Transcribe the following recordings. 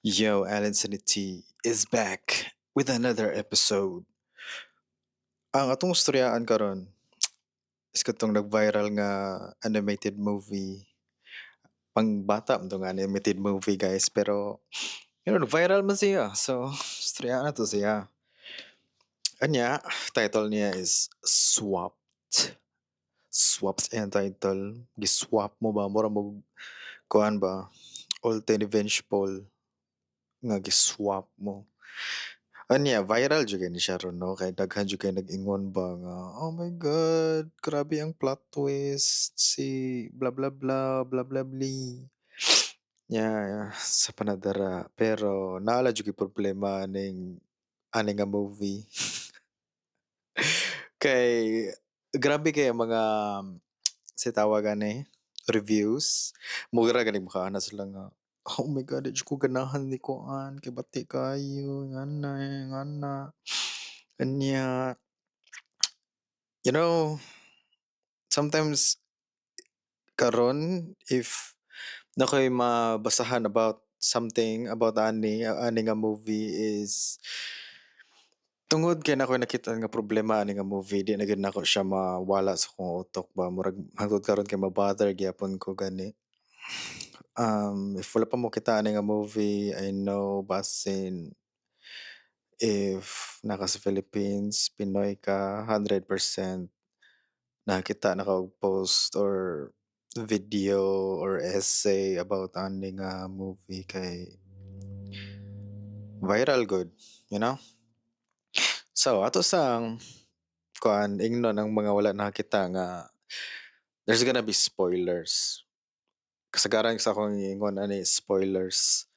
Yo, Alan Sanity is back with another episode. Ang atong istoryaan karon is katong nag-viral nga animated movie. Pangbata man to nga animated movie, guys, pero viral man siya. So, istoryaan nato siya. Anya, title niya is Swapped. Swapped ang title. Gi-swap mo ba? Mura mo kuan ba? Ulti ni Vengeful nga gi-swap mo. Anya, viral jud ni siya ron, no? Kay daghan jud kay nag-ingon ba nga, "Oh my God, grabe ang plot twist si blah blah blah blah blah blee." Yeah, sa panadara. Pero naa jud koy problema ning ani nga movie. Kay grabe kay ang mga si tawag ani reviews. Mura gani makaana sila nga, "Oh my God, di jud ko ganahan ni kuan kay bati kaayo ngana ngana." Anya, sometimes karon if naa koy mabasahan about something about ani nga movie is tungod kay naa koy nakita nga problema ani nga movie, di na gyud nako siya mawala sa akong utok ba, murag hangtod karon kay ma-bother gyapon ko gani. If wala pa mo kita ani nga movie, I know basin if naa ka sa Philippines, Pinoy ka, 100% nakakita na ka og post or video or essay about ani nga movie kay viral gud. So ato sang kuan ingnon ang mga wala nakakita nga there's gonna be spoilers. Kasagaran sa akong giingon ani, spoilers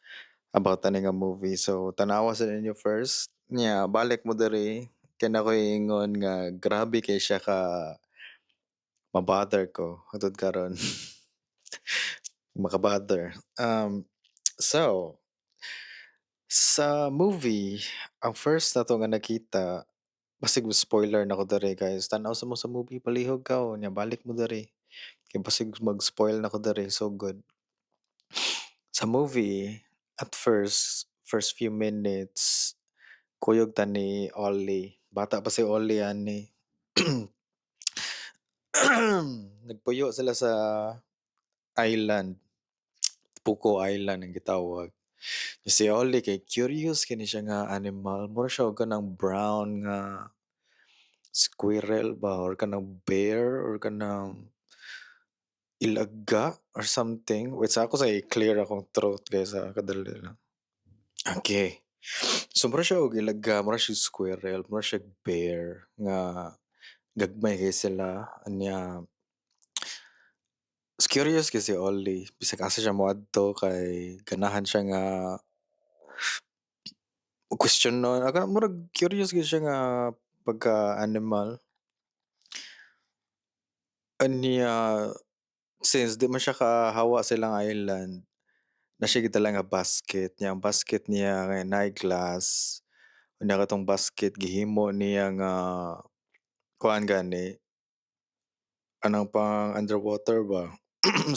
about ani nga movie. So tan-awa sa ninyo first, nya balik mo diri kay naa koy ingon nga grabe kay siya ka ma-bother ko hangtod karon. Maka-bother. So sa movie, ang first nato nga nakita, basig mo-spoiler na ko diri, guys. Tan-aw sa mo sa movie, palihog ka nya balik mo diri. Kay basig mag-spoil na ko diri, so good. Sa movie, at first, first few minutes, kuyog ta ni Ollie. Bata pa si Ollie ani. Nagpuyo sila sa island. Puko Island ang gitawag. Si Ollie kay curious kini siya nga animal. Mura siya og kanang brown nga squirrel ba or kanang bear or kanang ilaga or something. Wait, sa ako sa i-clear akong throat, guys, ha, kadali lang. Okay. So mura siya og ilaga, mura siya squirrel, mura siya bear nga gagmay kay sila anya. Curious kay si Ollie bisag asa siya moadto kay ganahan siya nga question no, murag curious gyud siya nga pagka animal. Anya, since di man siya kahawa sa ilang island, naa siya gidala nga basket nya ang basket niya kay naay glass. Unya katong basket gihimo niya nga kuan gani, anang pang underwater ba,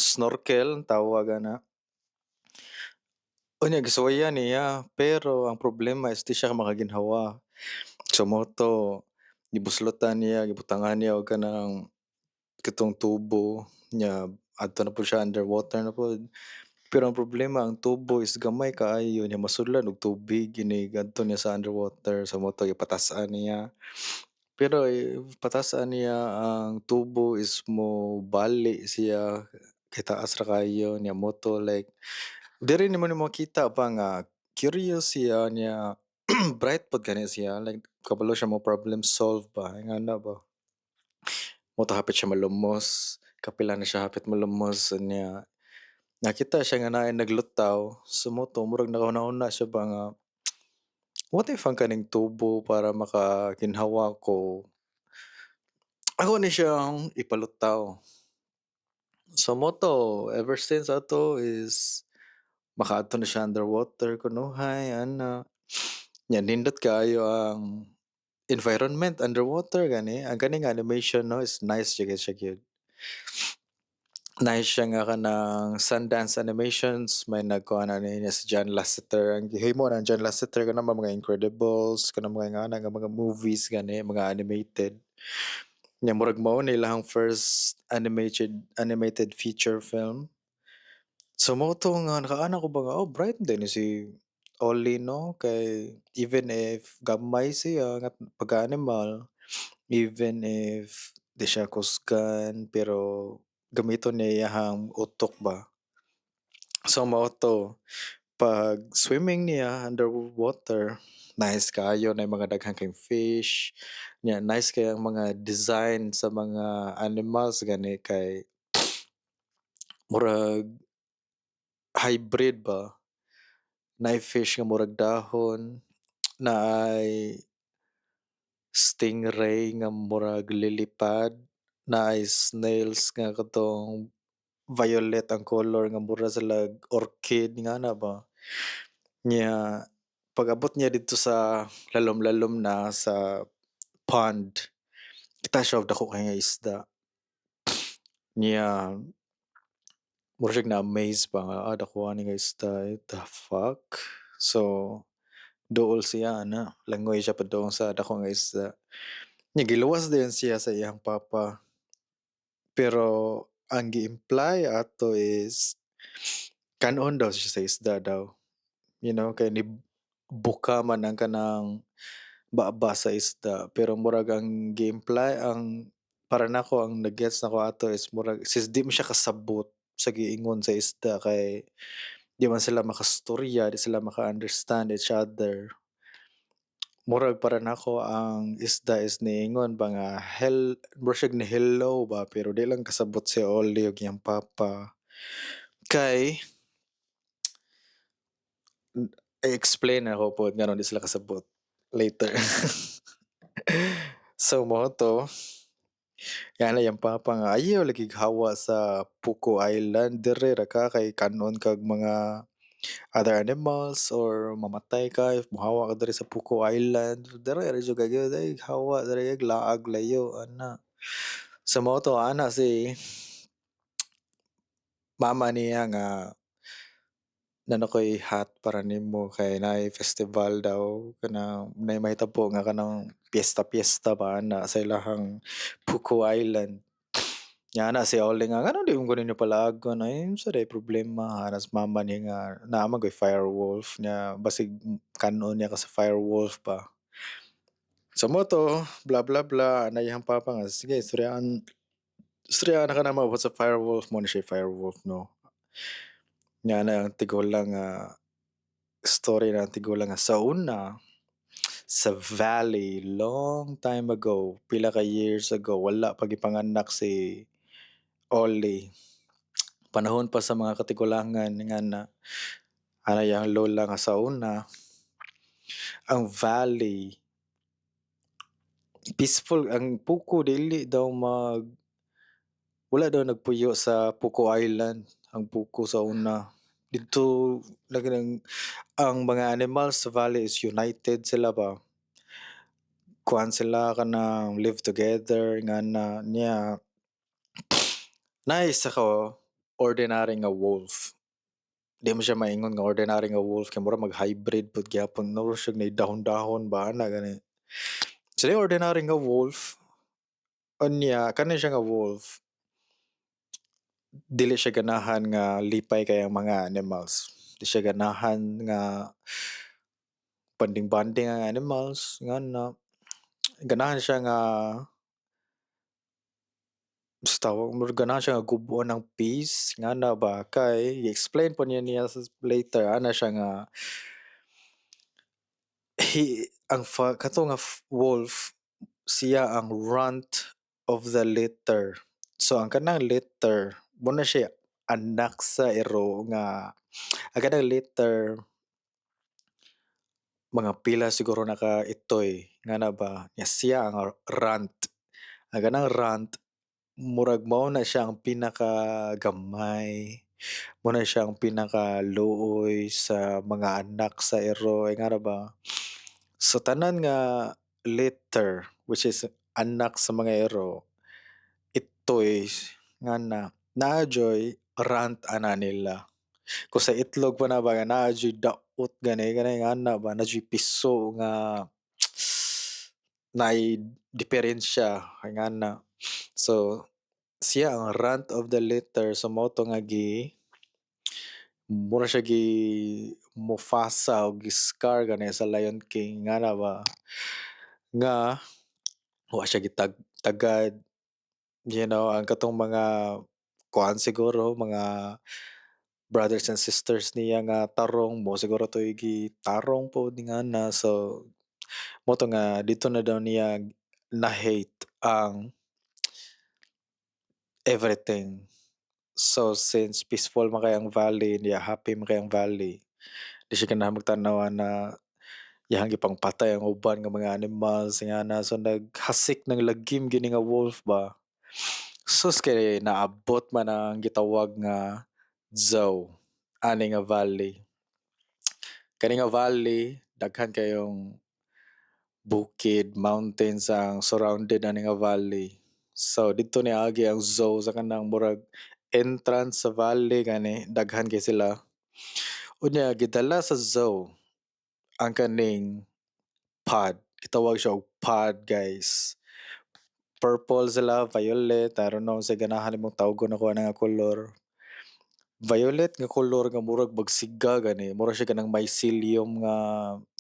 snorkel ang tawag ana. Unya gisuwayan niya pero ang problema is di siya makaginhawa. So mao to gibuslotan niya, gibutangan niya og kanang katong tubo nya adto na pud siya, underwater na pud. Pero ang problema, ang tubo is gamay kaayo nya masudlan og tubig inig adto niya sa underwater, so mao to gipatas-an niya. Pero patas-an niya ang tubo is mo bali siya kay taas ra kaayo nya mao to, like, diri nimo ni makita pa nga curious siya nya bright pud gani siya, like kabalo siya mo problem solve ba, ingana ba. Mao to hapit siya malumos, kapila na siya hapit malumos, unya nakita siya nga naay naglutaw, so mao to murag nahuna-huna siya ba nga, "What if ang kaning tubo para makaginhawa ko, ako ni siyang ipalutaw?" So mao to ever since ato is makaadto na siya underwater kunuhay ana. Nya nindot kaayo ang environment underwater gani, ang kaning animation, no, is nice jud kay siya gyud. Nice siya nga kanang Sundance Animations may nagkuan ani niya si John Lasseter. Ang gihimo nang John Lasseter kanang mga Incredibles, kanang mga ingana nga mga movies gani, mga animated. Nya murag mao ni ilahang first animated feature film. So mao to nga nakaana ko ba nga, "Oh, bright din ni si Ollie, no?" Kay even if gamay siya nga pagka-animal, even if di siya kusgan, pero gamiton niya iyahang utok ba. So mao to, pag swimming niya underwater, nice kaayo na mga daghan kayong fish nya. Nice kay ang mga design sa mga animals gani kay murag hybrid ba. Naay fish nga murag dahon, naay stingray nga murag lily pad, naay snails nga katong violet ang color nga mura silag orchid nga ana ba. Nya pag-abot niya didto sa lalom-lalom na sa pond, kita siya og dako kaayo nga isda. Nya mura siyag na-amaze ba nga, "Ah, dako ani nga isda eh, the fuck?" So duol siya ana, langoy siya padung sa dako nga isda. Nya giluwas dayon siya sa iyang papa. Pero ang gi-imply ato is kan-on daw siya sa isda daw. Kay ni buka man ang kanang baba sa isda, pero murag ang gi-imply, ang para nako, ang na-gets nako ato is murag since di man siya kasabot sa giingon sa isda kay di man sila makastorya, di sila maka-understand each other. Murag para nako ang isda is niingon ba nga murag siyag ni-hello ba, pero di lang kasabot si Ollie ug iyang papa. Kay i-explain nako pod nganong di sila kasabot later. So mao to, ana iyang papa nga ayaw lagi hawa sa Puko Island, diri ra ka kay kan-on kag mga other animals or mamatay ka if mohawa ka diri sa Puko Island. Diri ra jud ka gyud ay hawa diri, laag layo ana. So mao to, ana si mama niya nga, "Naa na ko'y hat para nimo kay naay festival daw kanang naay mahitabo nga kanang piyesta-piyesta ba ana sa ilahang Puko Island." Nya ana si Ollie nga, "Nganong di man ko ninyo palaagon ay, unsa diay problema?" Ana sa mama niya nga naa man goy firewolf nya basig kan-on niya ka sa firewolf ba. So mao to, blah blah blah, ana iyang papa nga, "Sige, istoryahan istoryahan na ka namo about sa firewolf." Mao ni siya firewolf, no. Nya ana ang tigulang nga story na ang tigulang nga sa una sa valley, long time ago, pila ka years ago, wala pa gipanganak si Ollie. Panahon pa sa mga katigulangan nga na ana iyang lola nga sa una ang valley peaceful, ang Puko dili daw mag wala daw nagpuyo sa Puko Island. Ang Puko sa una didto lagi ang mga animals sa valley is united sila ba, kuan sila kanang live together nga na. Niya naay isa ka ordinary nga wolf. Di man siya maingon nga ordinary nga wolf kay mura mag hybrid pud gyapon, no, siya naay dahon-dahon ba ana gani. So ordinary nga wolf, unya kani siya nga wolf, dili siya ganahan nga lipay kay ang mga animals. Di siya ganahan nga bonding-bonding ang animals nga na ganahan siya nga basta murag ganahan siya nga gub-on ang peace nga na ba, kay i-explain po niya niya later ana siya nga he ang fa, kato nga wolf, siya ang runt of the litter. So ang kanang litter mo na siya anak sa iro nga ang kanang litter, mga pila siguro naka itoy nga na ba. Nya siya ang runt. Ang kanang runt, murag mao na siya ang pinakagamay, mao na siya ang pinakaluoy sa mga anak sa iro nga na ba. So tanan nga litter, which is anak sa mga iro, itoy nga na Naa juy runt ana nila. Kung sa itlog pa na ba nga naa juy daot gani kanang ana ba, naa juy piso nga naay diperensya ingana. So siya ang runt of the litter, so mao to nga gi mura siya gi Mufasa o gi Scar gani sa Lion King ngana ba nga wa siya gitag tagad, ang katong mga kuan siguro, mga brothers and sisters niya nga tarong mo siguro to'y gitarong pod ngana. So mao to nga didto na daw niya na-hate ang everything. So since peaceful man kay ang valley niya, happy man kay ang valley, di siya ganahan magtan-aw na iyang gipangpatay ang uban nga mga animals ngana. So naghasik ng lagim gini nga wolf ba. Sus, kay naabot man ang gitawag nga Zhou ani nga valley. Kani nga valley, daghan kayong bukid, mountains ang surrounded ani nga valley. So didto niagi ang Zhou sa kanang murag entrance sa valley gani, daghan kay sila. Unya gidala sa Zhou ang kaning pod. Gitawag siya og pod, guys. Purple sila, violet, I don't know sa ganahan nimong tawgon nako ana nga kolor. Violet nga kolor nga murag magsiga gani, mura siya kanang mycelium nga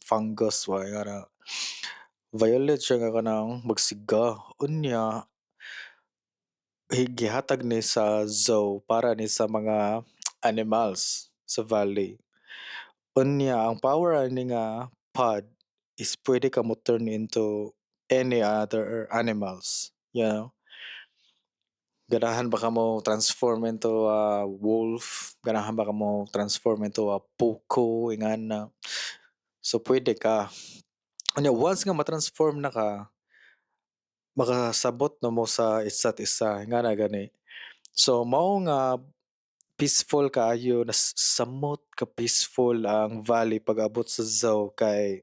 fungus ba nga. Violet siya nga kanang magsiga. Unya gihatag ni sa Zhou para ni sa mga animals sa valley. Unya ang power ani nga pod is pwede ka mo turn into any other animals. Ganahan ba ka mo transform into a wolf? Ganahan ba ka mo transform into a puko ingana? So pwede ka. Unya once nga ma-transform na ka, makasabot na mo sa isa't isa ngana gani. So mao nga peaceful kaayo, nas samot ka peaceful ang valley pag-abot sa Zhou kay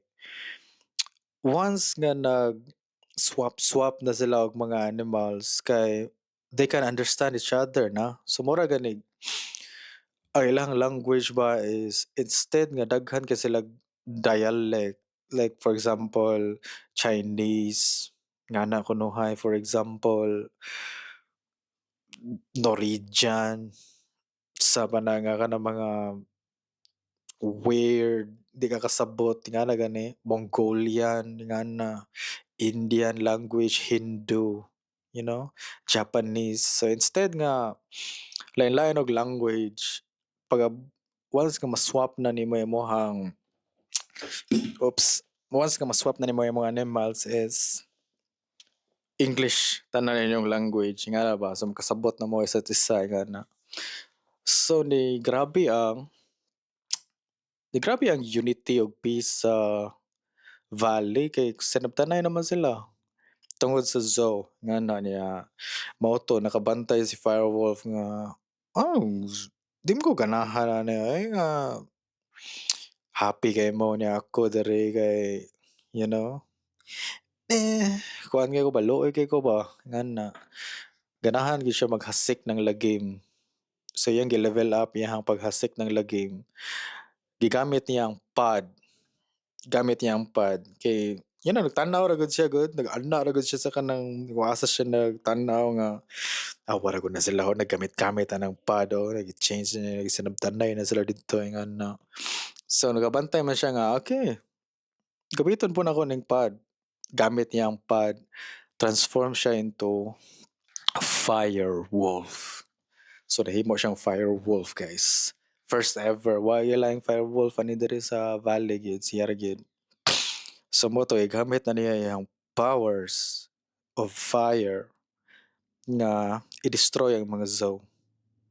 once nga nag swap swap na sila og mga animals kay they can understand each other na. So mura gani ang ilang language ba is instead nga daghan kay sila dialect, like for example Chinese ngana kunuhay, for example Norwegian sa pa na nga kanang mga weird di ka kasabot ngana gani, Mongolian ngana, Indian language, Hindu, Japanese. So instead nga lain-lain og language, pag once nga ma-swap na nimo imong, oops, once nga ma-swap na nimo imong animals is English tanan inyong language nga ba, so makasabot na mo isa't isa ngana. So ni grabe ang unity ug peace sa valley kay sinabtanay naman sila tungod sa Zhou ngana niya. Mao to nakabantay si Firewolf nga, oh, di man ko ganahan ani ay nga happy kay mo niya, ako diri kay eh kuan kay ko ba, luoy kay ko ba ngana. Ganahan gyud siya maghasik ng lagim, so iyang gi-level up iyang paghasik ng lagim. Gigamit niya ang pod, gamit niya ang pod kay nagtan-aw ra gud siya gud, nag-ana ra gud siya sa kanang kung asa siya nagtan-aw nga, ah, wala gud na sila ho naggamit-gamit anang pod, oh, nag-change na, nagsinabtanay na sila didto ingana. So nagabantay man siya nga, okay, gamiton pud nako ning pod. Gamit niya ang pod, transform siya into a fire wolf. So nahimo siyang fire wolf, guys. First ever, wa laing fire wolf ani diri sa valley gyud, siya ra gyud. So mao to gigamit na niya iyang powers of fire nga i-destroy ang mga Zhou.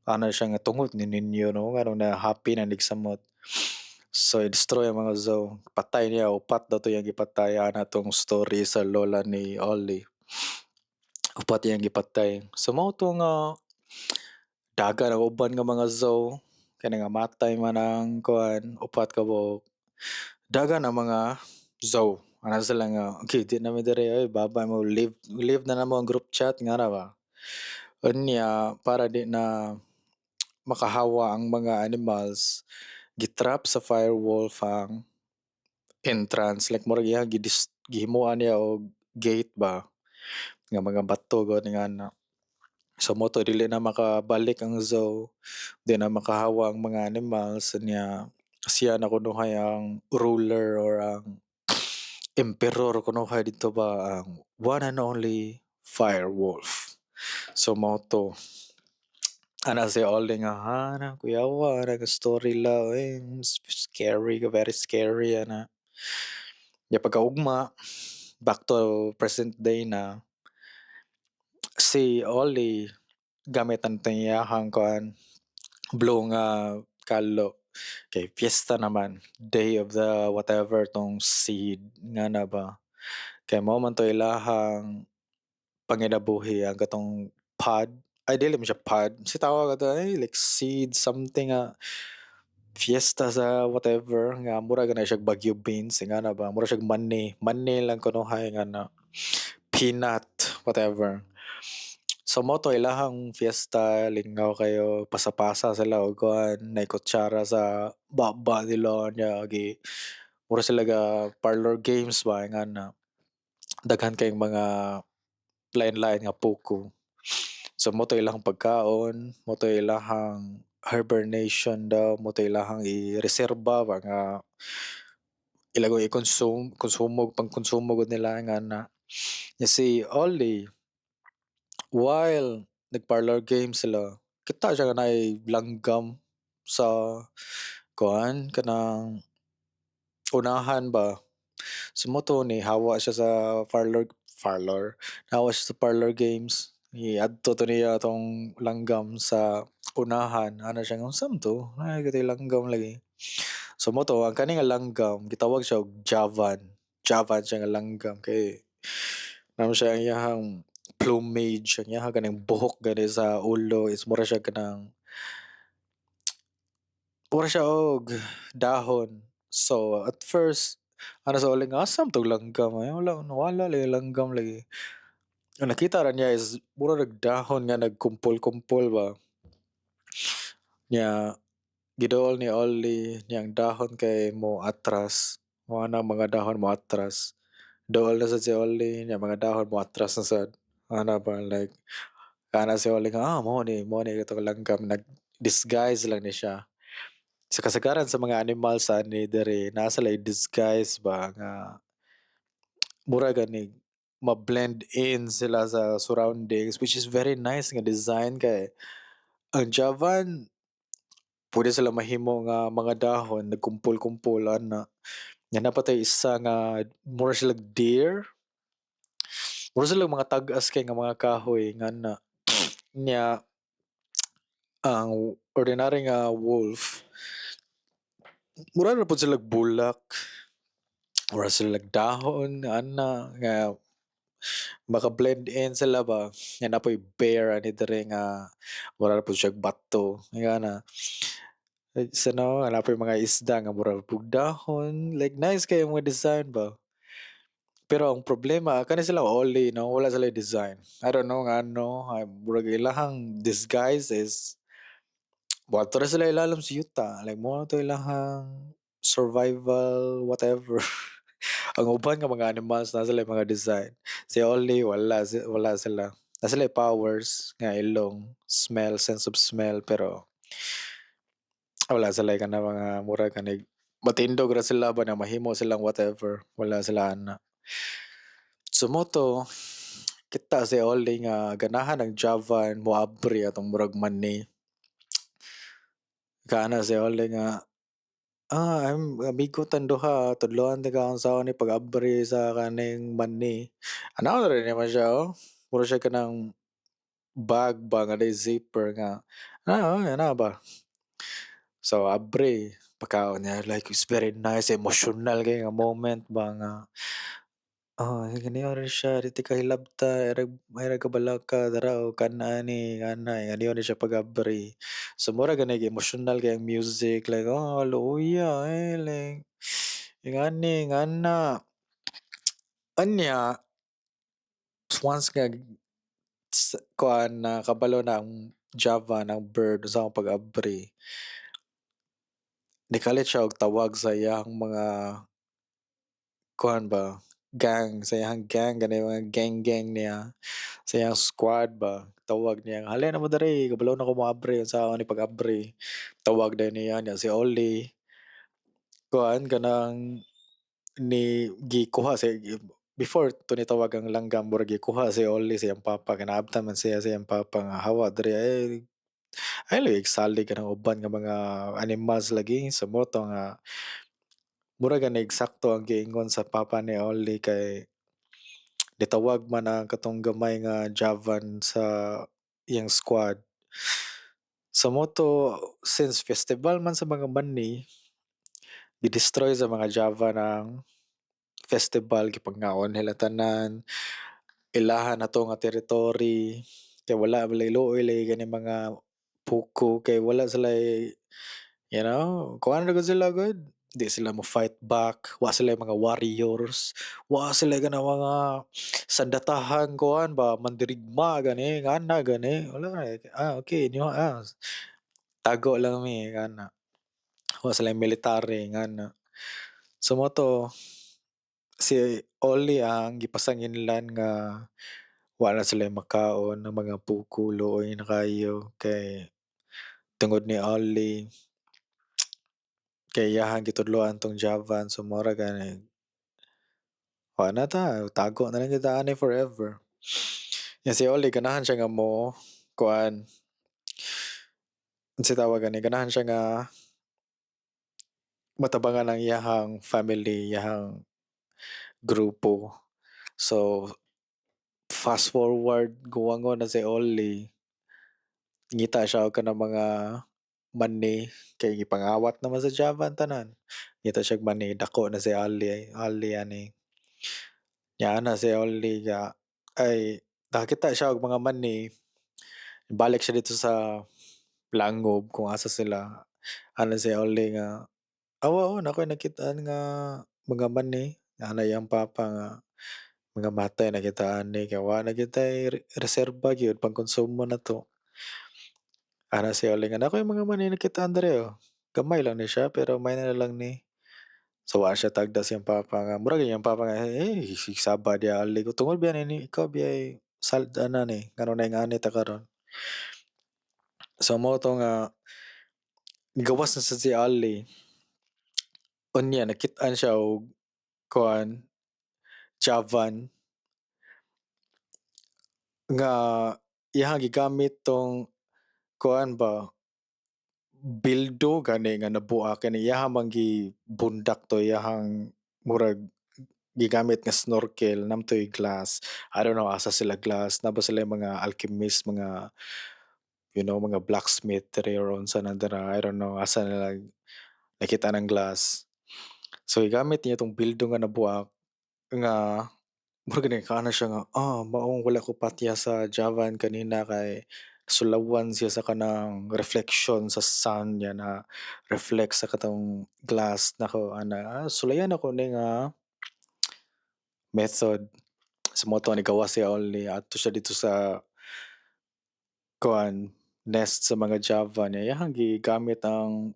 Ana siya nga tungod ni ninyo, no, nganong na happy na nigsamot. So i-destroy ang mga Zhou. Patay niya, upat daw to iyang gipatay ana tong story sa lola ni Ollie. Upat iyang gipatay. So mao to nga dagan ang uban nga mga Zhou kay nangamatay man ang kuan, upat ka buok. Dagan ang mga Zhou. Ana sila nga, okay, di na mi diri oy, bye-bye mo, leave leave na namo ang group chat nga ra ba. Unya para di na makahawa ang mga animals, gitrap sa firewolf ang entrance, like murag iyang gihimuan niya og gate ba nga mga bato gud nga na. So mao to, dili na makabalik ang zoo, di na makahawa ang mga animals. Niya siya na kunuhay ang ruler or ang emperor kunuhay didto ba, ang one and only Firewolf. So mao to, ana si Ollie nga, "Ha, kuyawa ra ka story la eh, scary, very scary ana." Ya pagkaugma, back to present day na si Ollie, gamit ang iyahang kuan, blue nga kalo kay fiesta naman, day of the whatever tong seed nga na ba, kay mao man to ilahang panginabuhi, ang katong pod, ay dili man siya pod, si tawag ato ay like seed something nga fiesta sa whatever nga mura gani siya Baguio beans nga na ba, mura siya mani mani lang kunuhay nga na peanut whatever. So mao to ilahang fiesta, lingaw kayo, pasapasa sila og kuan, nay kutsara sa baba nila. Nya gi mura sila ga parlor games ba nga na daghan kayong mga lain-lain nga puko. So mao to ilahang pagkaon, mao to ilahang hibernation daw, mao to ilahang i-reserba ba nga ilang i-consume, konsumo, pangkonsumo gud nila nga na. Nya si Ollie, while nag-parlor games sila, kita siya nga naay langgam sa kuan, kanang unahan ba. So mao to ni hawa siya sa parlor, hawa siya sa parlor games, giadto to niya tong langgam sa unahan. Ana siya nga, "Unsa man to, naa gyud langgam lagi." So mao to ang kani nga langgam, gitawag siya og Javan. Javan siya nga langgam kay naa man siya ang iyahang plumage, ang iyahang kanang buhok gani sa ulo is mura siya kanang mura siya og dahon. So at first, ana sa Ollie nga, "Asa man tong langgam ay, wala, nawala lagi langgam lagi." Ang nakita ra niya is mura rag dahon nga nagkumpol-kumpol ba. Nya giduol ni Ollie niyang dahon kay mo atras, mao na mga dahon mo atras. Duol na sad si Ollie nya mga dahon mo atras na sad. Ana ba, like kana si Ollie nga, "Ah, mao ni katong langgam, nag-disguise lang ni siya." Sa kasagaran sa mga animals ani diri, naa sila disguise ba nga mura ganig ma-blend in sila sa surroundings, which is very nice nga design kay ang Javan pwede sila mahimo nga mga dahon nagkumpol-kumpol ana. Nya naa pa tay isa nga mura sila deer. Mura sila mga tag-as kay nga mga kahoy nga na. Nya ang ordinary nga wolf, mura ra pud sila bulak, mura sila dahon ana nga maka-blend in sila ba. Nya naa poy bear ani diri nga mura ra pud siyag bato nga na. Sa no, naa poy mga isda nga mura pug dahon, like nice kaayo mga design ba. Pero ang problema kani sila Ollie no, wala sila design. I don't know ngano, ay murag ilahang disguise is moadto ra sila ilalom sa yuta, like mao to ilahang survival whatever. Ang uban nga mga animals naa sila mga design. Si Ollie wala sila. Naa sila powers nga ilong, smell, sense of smell, pero wala sila kanang mga mura kanig matindog ra sila ba na mahimo silang whatever, wala sila ana. So mao to, kita si Ollie nga ganahan ang Javan moabri atong murag mani. Kaana si Ollie nga, "Ah, I'm amigo tang duha, tudloan tika unsaon ni pag-abri sa kaning mani." Ana ra naman siya oh, mura siya kanang bag ba nga naay zipper nga ana ba. So abri, pagkaon niya, like it's very nice, emotional kaayo nga moment ba nga, oh, ganiyo ra siya, "Di tika hilabta, ay ra kabalaka, dara og kan-a ni," ana, ganiyo ni siya pag-abri. So mura gani emotional kaayo ang music, like, oh, luoya eh, like ingani ingana. Unya once nga Kuan na kabalo na ang Javan, ang bird, unsa ang pag-abri. Nikalit siya og tawag sa iyang mga kuan ba, gang, sa iyang gang, gani mga gang-gang niya, sa iyang squad ba. Tawag niya, "Halin na mo diri, kabalo na ko moabri, unsaon ni pag-abri." Tawag dayon niya niya si Ollie. Kuan kanang ni gikuha sa before to ni tawag ang langgam, murag gikuha si Ollie sa iyang papa kay naabtan man siya sa iyang papa nga hawa diri ay ay lagi salig kanang uban nga mga animals lagi. So mao to nga mura gani sakto ang giingon sa papa ni Ollie kay gitawag man ang katong gamay nga Javan sa iyang squad. So mao to, since festival man sa mga mani, gi-destroy sa mga Javan ang festival, gipangaon nila tanan, ilahan na to nga territory, kay wala walay luoy lagi kani mga puko kay wala sila, kuan ra gud sila gud. Di sila mo fight back, wa sila mga warriors, wa sila kanang mga sandatahan kuan ba, mandirigma gani, ngana gani, wala, ah, okay inyo ah, tago lang mi ngana. Wa sila military ngana. So mao to si Ollie ang gipasanginlan nga wa na sila makaon ng mga puko, luoy na kaayo kay tungod ni Ollie kay iyahang gitudloan tong Javan, so mura gani wa na ta, tago na lang kita ani forever. Nya si Ollie ganahan siya nga mo kuan, unsay tawag ani, ganahan siya nga matabangan ang iyahang family, iyahang grupo. So fast forward, guwangon na si Ollie, ngita siya og kanang mga mani kay gipangawat naman sa Javan tanan. Ngita siya og mani, dako na si Ollie, Ollie ani. Nya ana si Ollie ga ay nakakita siya og mga mani, balik siya didto sa langob kung asa sila. Ana si Ollie nga, "Awa oh, naa koy nakit-an nga mga mani." Ana iyang papa nga, "Mga matay na kita ani kay wa na gyud tay reserba gyud pangkonsumo nato." Ana si Ollie nga, "Naa koy mga mani nakit-an diri oh, gamay lang ni siya pero may na lang ni." So wa siya tagda sa iyang papa nga murag iyang papa nga, "Eh, saba diha Ollie, tungod biya nini ikaw biyay sal ana ni nganong naing-ani ta karon." So mao to nga gawas na sad si Ollie. Unya nakit-an siya og kuan, Javan nga iyang gigamit tong kuan ba, bildo gani nga nabuak kani iyaha man gibundak to iyahang murag gigamit nga snorkel namtoy glass. I don't know asa sila glass, naa ba sila mga alchemist, mga mga blacksmith diri or unsa na dira, I don't know asa nila nakita ng glass. So gigamit niya tong bildo nga nabuak nga murag nakaana siya nga, "Ah, maong wala ko patya sa Javan kanina kay sulawan siya sa kanang reflection sa sun niya na reflect sa katong glass nako ana, ah, sulayan nako ni nga method." So mao to nigawas si Ollie, adto siya didto sa kuan, nest sa mga Javan niya iyahang gigamit ang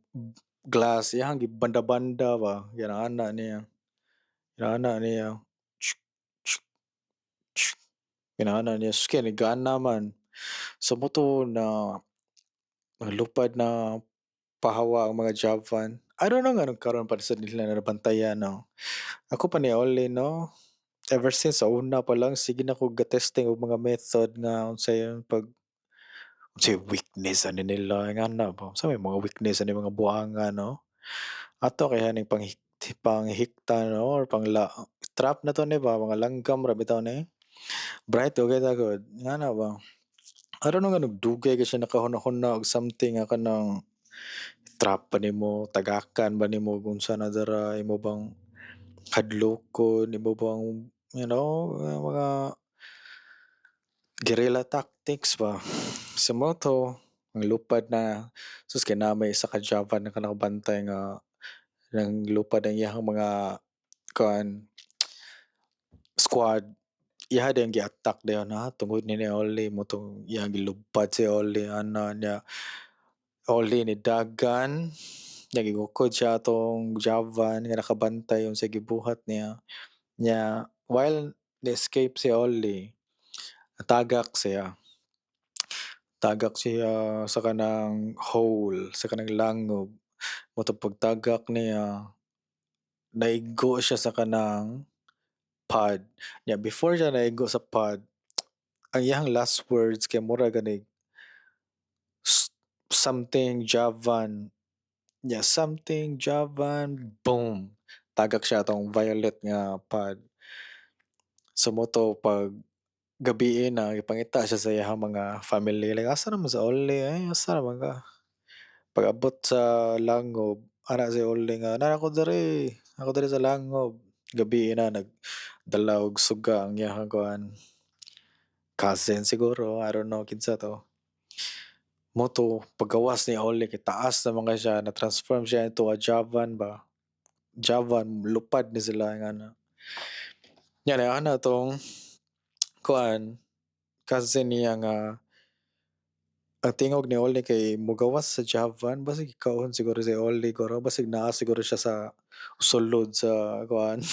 glass, iyahang gibanda-banda ba, ana niya. Ana niya, inana niya kay nigana man. So mao to na lupad na pahawa ang mga Javan. I don't know nganong karon pa sad nila nabantayan, no. Ako pa ni Ollie, no, ever since sa una pa lang sige na ko ga-testing og mga method nga unsay pag unsay weakness ani nila ingana ba, unsa may mga weakness ani mga buanga, no. Ato kay aning panghikta, no, or pangla trap na to ni ba, mga langgam ra bitaw ni. Bright og kita gud ngana ba. I don't know nganong dugay kay siya nakahuna-huna og something nga kanang trap ba nimo, tagakan ba nimo kung unsa na dira, imo bang hadlokon, imo bang mga guerrilla tactics ba. So mao to ang lupad na sus kay naa may isa ka Javan nga nakabantay nga nang lupad ang iyahang mga kuan, squad. Iya din gi-attack dayon ha tungod ni Ollie mo tong iyang gilupad si Ollie ana niya. Ollie ni dagan nya, gigukod siya atong Javan nga nakabantay unsay gibuhat niya. Nya while ni-escape si Ollie, natagak siya. Tagak siya sa kanang hole, sa kanang langob. Mao to pagtagak niya, naigo siya sa kanang pod. Nya before siya naigo sa pod, ang iyang last words kay mura ganig something Javan. Nya something Javan, boom. Tagak siya atong violet nga pod. So mo to pag gabii na, gipangita siya sa iyang mga family, like, "Asa naman si Ollie ay, asa naman ka?" Pag-abot sa langob, ana si Ollie nga, "Naa ko diri, ako diri sa langob." Gabii na, nagdala og suga ang iyang kuan, cousin siguro, I don't know kinsa to. Mo to paggawas ni Ollie kay taas naman kay siya, na-transform siya into a Javan ba. Javan, lupad ni sila nga na. Nya ana tong kuan, cousin niya nga ang tingog ni Ollie kay mugawas sa Javan, basig gikaon siguro si Ollie guro, basig naa siguro siya sa sulod sa kuan,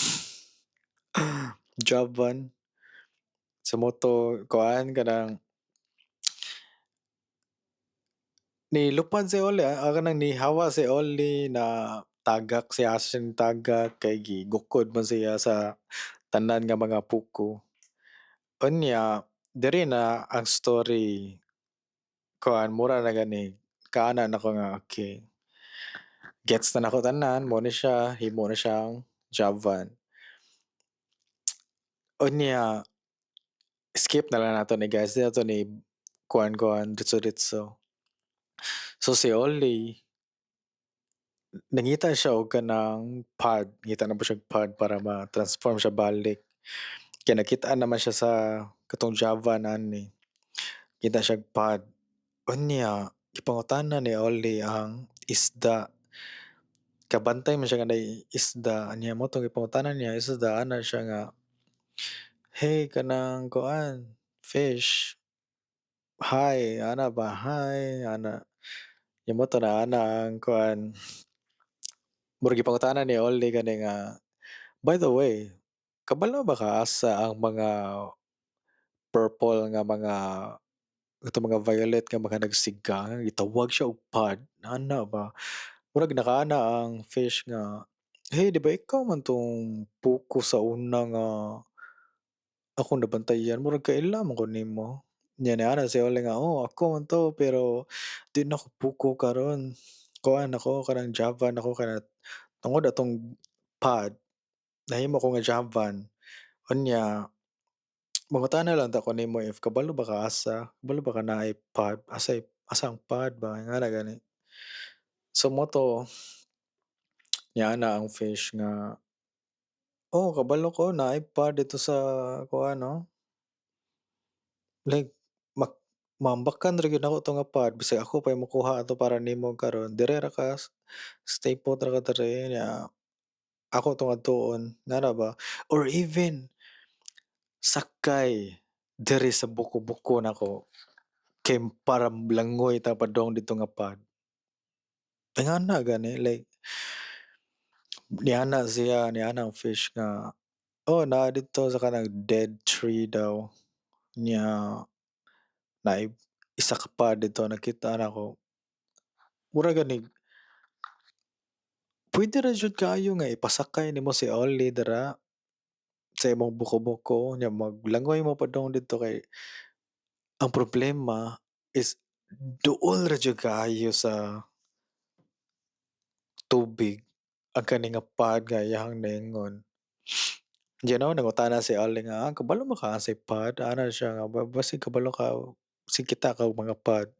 Javan. So mo to kuan kanang nilupad si Ollie, kanang nihawa si Ollie, na tagak siya, asa siya tagak kay gigukod man siya sa tanan nga mga puko. Unya diri na ang story kuan, mura na gani kaana nako nga okay. Gets na nako tanan, mao ni siya, himo na siyang Javan. Unya skip na lang nato ni guys, di nato ni kuan-kuan diretso-diretso. So si Ollie, nangita siya og kanang pod, ngita na po siya pod para ma-transform siya balik. Kay nakita naman siya sa katong Javan ani. Kita siya pod. Unya gipangutana ni Ollie ang isda. Kabantay man siya nga naay isda niya, mo tong gipangutana niya isda, ana siya nga, "Hey, kanang kuan fish. Hi," ana ba, "Hi," ana. Nya mo to na ana ang kuan, murag gipangutana ni Ollie kani nga, "By the way, kabalo ba ka asa ang mga purple nga mga katong mga violet nga mga nagsiga, gitawag siya og pod," ana ba. Murag nakaana ang fish nga, "Hey, di ba ikaw man tong puko sa una nga akong nabantayan, murag kaila man ko nimo." Nya niana si Ollie nga, "Oh, ako man to, pero di na ko puko karon. Kuan ako, kanang Javan ako kay tungod atong pod nahimo ko nga Javan. Unya mangutana lang ta ko nimo if kabalo ba ka asa, kabalo ba ka naay pod, asay asa ang pod ba," ingana gani. So mo to niana ang fish nga, "Oh, kabalo ko naay pod didto sa kuan no. Like maambakan ra gyud nako to nga pod, bisag ako pa'y mokuha ato para nimo karon, dire ra ka, stay put ra ka diri nya ako tong adtuon," ngana ba, or even, "Sakay diri sa buko-buko nako kay para langoy ta padung didto nga pod." Ingana gani, like niana siya, niana ang fish nga, "Oh, naa didto sa kanang dead tree daw nya naay isa ka pod didto nakita nako." Mura ganig pwede ra jud kaayo nga ipasakay nimo si Ollie dira sa imong buko-buko nya maglangoy mo padung didto, kay ang problema is duol ra jud kaayo sa tubig ang kani nga pod nga iyahang naingon. Nangutana si Ollie nga, "Kabalo ba ka asay pod?" Ana siya nga, "Basig kabalo ka, basig kita ka og mga pod."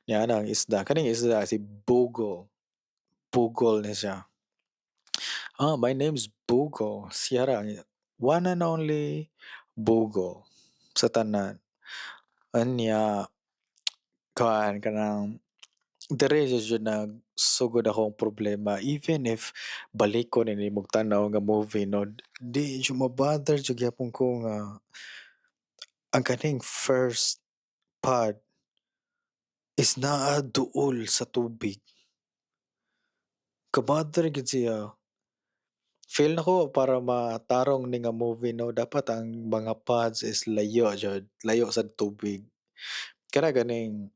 Niana ang isda, kaning isda si Bugol, Bugol ni siya. "Ah, my name's Bugol." Siya ra ang one and only Bugol sa tanan. Unya kuan, kanang diri jud nagsugod akong problema, even if balikon ni nimog tan-aw nga movie no, di jud ma-bother jud gyapon ko nga Ang kaning first pod is naa duol sa tubig. Kabother gyud siya. Feel nako para matarong ni nga movie, no, dapat ang mga pods is layo jud, layo sa tubig. Kana ganing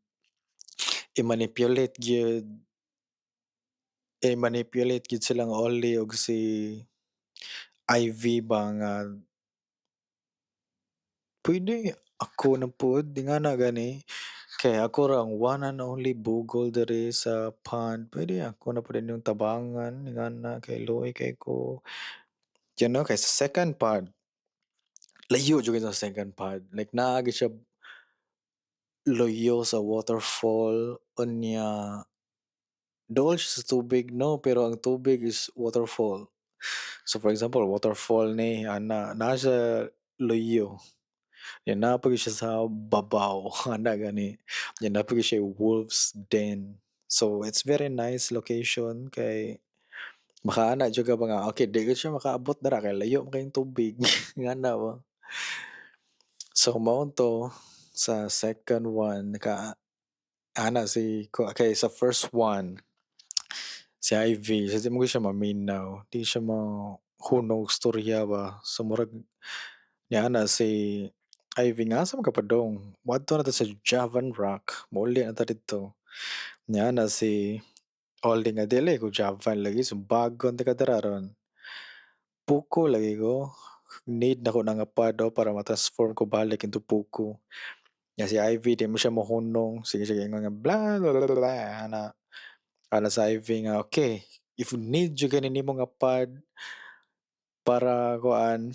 i-manipulate gyud, i-manipulate gyud silang Ollie og si Ivy ba nga pwede ako na pud ingana gani kay ako ra ang one and only bugol diri sa pond, pwede ako na pud inyong tabangan ingana kay luoy kay ko. Kay sa second pod, layo jud sa second pod, like naa gyud siya luyo sa waterfall, unya duol siya sa tubig, no, pero ang tubig is waterfall. So for example, waterfall ni ana, naa siya luyo. Nya naa pa gyud siya sa babaw ana gani. Nya naa pa gyud siya wolf's den. So it's very nice location kay makaana jud ka ba nga okay, di gyud siya makaabot dira kay layo man kaayong tubig, ingana ba. So mao to sa second one naka ana si kay sa first one si Ivy di man gyud siya maminaw, di siya mohunong og storya ba. So murag niana si Ivy nga, "Asa man ka padung?" "Moadto na ta sa Javan Rock, mouli na ta didto." Niana si Ollie nga, "Dili ko Javan lagi, sumbagon ta ka dira ron. Puko lagi ko, need nako na nga pod oh para ma-transform ko balik into puko." Nya si Ivy di man siya mohunong, sige siya ingon nga blah blah blah blah ana. Ana sa Ivy nga, "Okay, if need jud gani nimo nga pod para kuan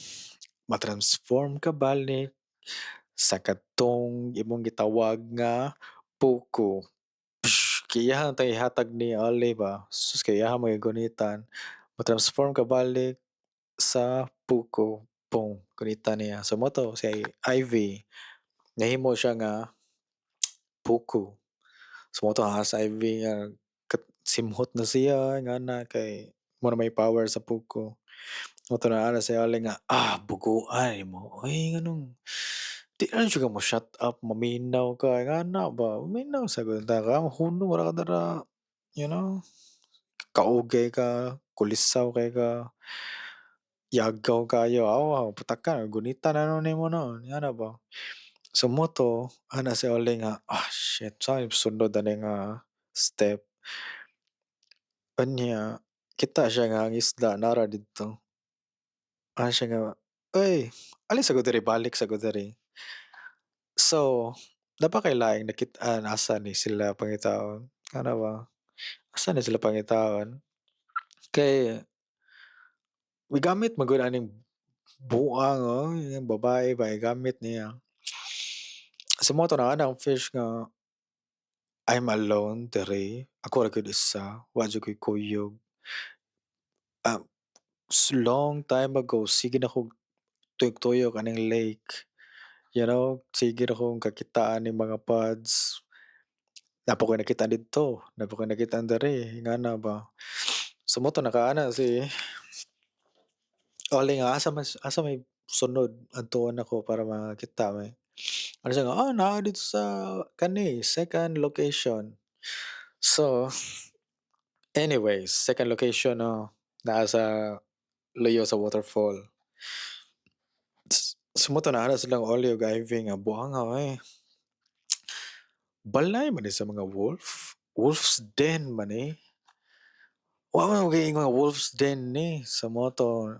ma-transform ka balik sa katong imong gitawag nga puko." Kay iyahang tay ihatag ni Ollie ba, sus, kay iyaha man gunitan, ma-transform ka balik sa puko, boom, gunitan niya. So mao to si Ivy nahimo siya nga puko. So mao to sa Ivy nga simhot na siya ingana kay mao na may power sa puko. Mao to naa si Ollie nga, "Ah, buguan nimo oy, nganong di na jud ka mo shut up, maminaw ka ingana ba, maminaw sa gud ta ka, hunong ra ka dira, kaugay ka, kulisaw kay ka, yagaw kaayo, aw putaka gunitan na nimo no," ingana ba. So mao to ana si Ollie nga, "Ah, shit, unsa may sunod ani nga step?" Unya kita siya nga ang isda naa ra didto. Ana siya nga, "Uy, alis sa ko diri, balik sa ko diri." So, naa pa kay laing nakit-an, asa ni sila pangitaon, ana ba? Asa ni sila pangitaon? Kay migamit man gud aning buang oh, yung babae ba gigamit niya. So mao to naa ang fish nga, "I'm alone diri, ako ra gyud isa, wa jud ko'y kuyog. Ah, long time ago sige na kog tuyok-tuyok aning lake, sige ra kong kakitaan ning mga pods. Naa pa ko'y nakit-an didto, naa pa ko'y nakit-an diri," ingana ba. So mao to nakaana si Ollie nga, asa man asa may sunod adtuon nako para makita mi?" Ana siya nga, "Ah, naa didto sa kani second location." So, anyways, second location, no, naa sa luyo sa waterfall. So mao to naa na silang Ollie ug Ivy nga, "Buanga oy. Balay man ni sa mga wolf, wolf's den man ni. Wa man ko ingon nga wolf's den ni." So mao to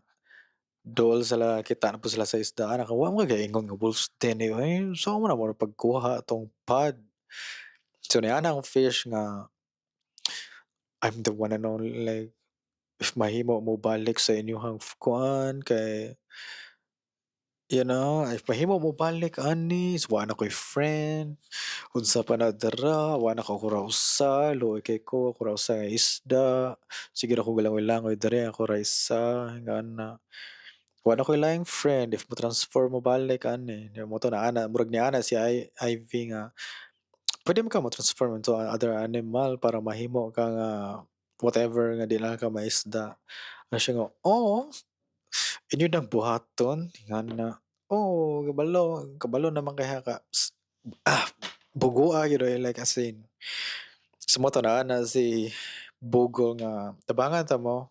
duol sila, kita na pud sila sa isdaan, "Wa man kay ingon nga wolf's den ni oy, unsa man namo pagkuha atong pod?" So niana ang fish nga, "I'm the one and only, like if mahimo mo balik sa inyuhang kuan kay if mahimo mo balik ani, wa na ko'y friend, unsa pa na dira, wa na ko, ako ra usa, luoy kay ko, ako ra usa nga isda, sige ra ko langoy-langoy diri, ako ra isa," ingana. "Wa na ko'y laing friend if mo-transform mo balik ani." Mao to naana murag niana si Ivy nga, "Pwede man ka mo-transform into other animal para mahimo ka nga whatever nga di lang ka maisda." Ana siya nga, "Oo, inyo nang buhaton," ingana. Oh, kabalo kabalo naman kaya ka bugua gyud oy, like as in. So mao to naa na si Bugol nga tabangan ta mo,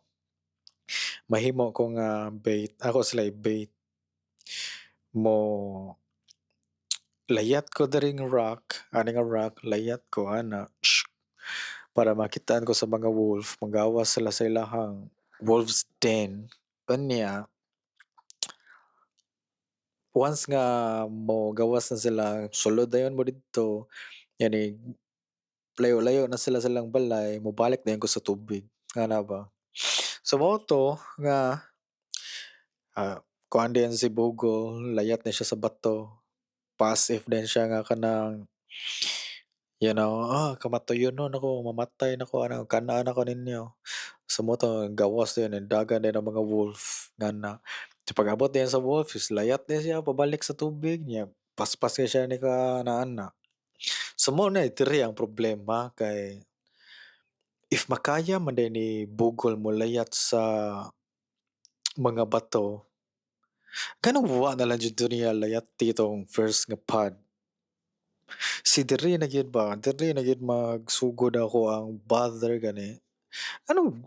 mahimo ko nga bait, ako sila i-bait. Mo layat ko diri nga rock, ani nga rock, layat ko ana para makitaan ko sa mga wolf, magawas sila sa ilahang wolf's den. Unya once nga mo gawas na sila, sulod dayon mo didto, yani layo-layo na sila sa ilang balay, mobalik dayon ko sa tubig, ana ba. So mao to nga kuan din si Bugol, layat na siya sa bato. Passive din siya nga kanang kamatayonon ako, mamatay na ko ana, kan-an ako ninyo. So mao to gawas din dagan din ang mga wolf nga na. So pag-abot din sa wolf is layat din siya pabalik sa tubig niya. Paspas kay siya ni ka ana. So mao na diri ang problema kay if makaya man din ni Bugol mo layat sa mga bato, kanang wa na lang jud to niya layat tong first nga pod. Si diri na gyud ba, diri na gyud magsugod ako ang bother gani. Anong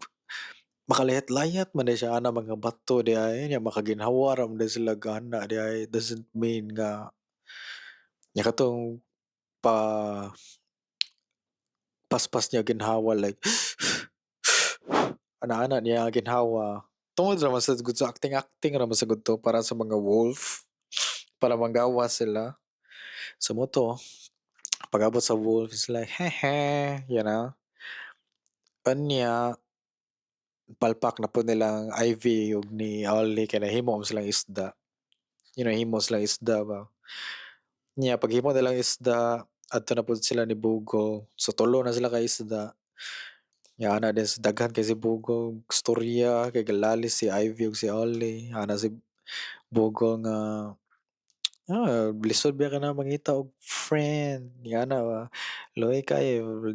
makalayat-layat man di siya ana mga bato di ay nya makaginhawa ra man di sila gana di ay, doesn't mean nga nya katong pa paspas niya ginhawa, like ana-ana niya ginhawa. Tungod ra man sad gud sa acting-acting ra man sad gud to para sa mga wolf para manggawas sila. So mo to pag-abot sa wolf is like hehe. Unya palpak na pud nilang Ivy ug ni Ollie kay nahimo man silang isda. Himo silang isda ba. Nya paghimo nilang isda, adto na pud sila ni Bugol. So tulo na sila ka isda. Nya ana din daghan kay si Bugol storya kay galalis si Ivy ug si Ollie. Ana si Bugol nga lisod biya ka na mangita og friend ingana ba. Luoy kaayo,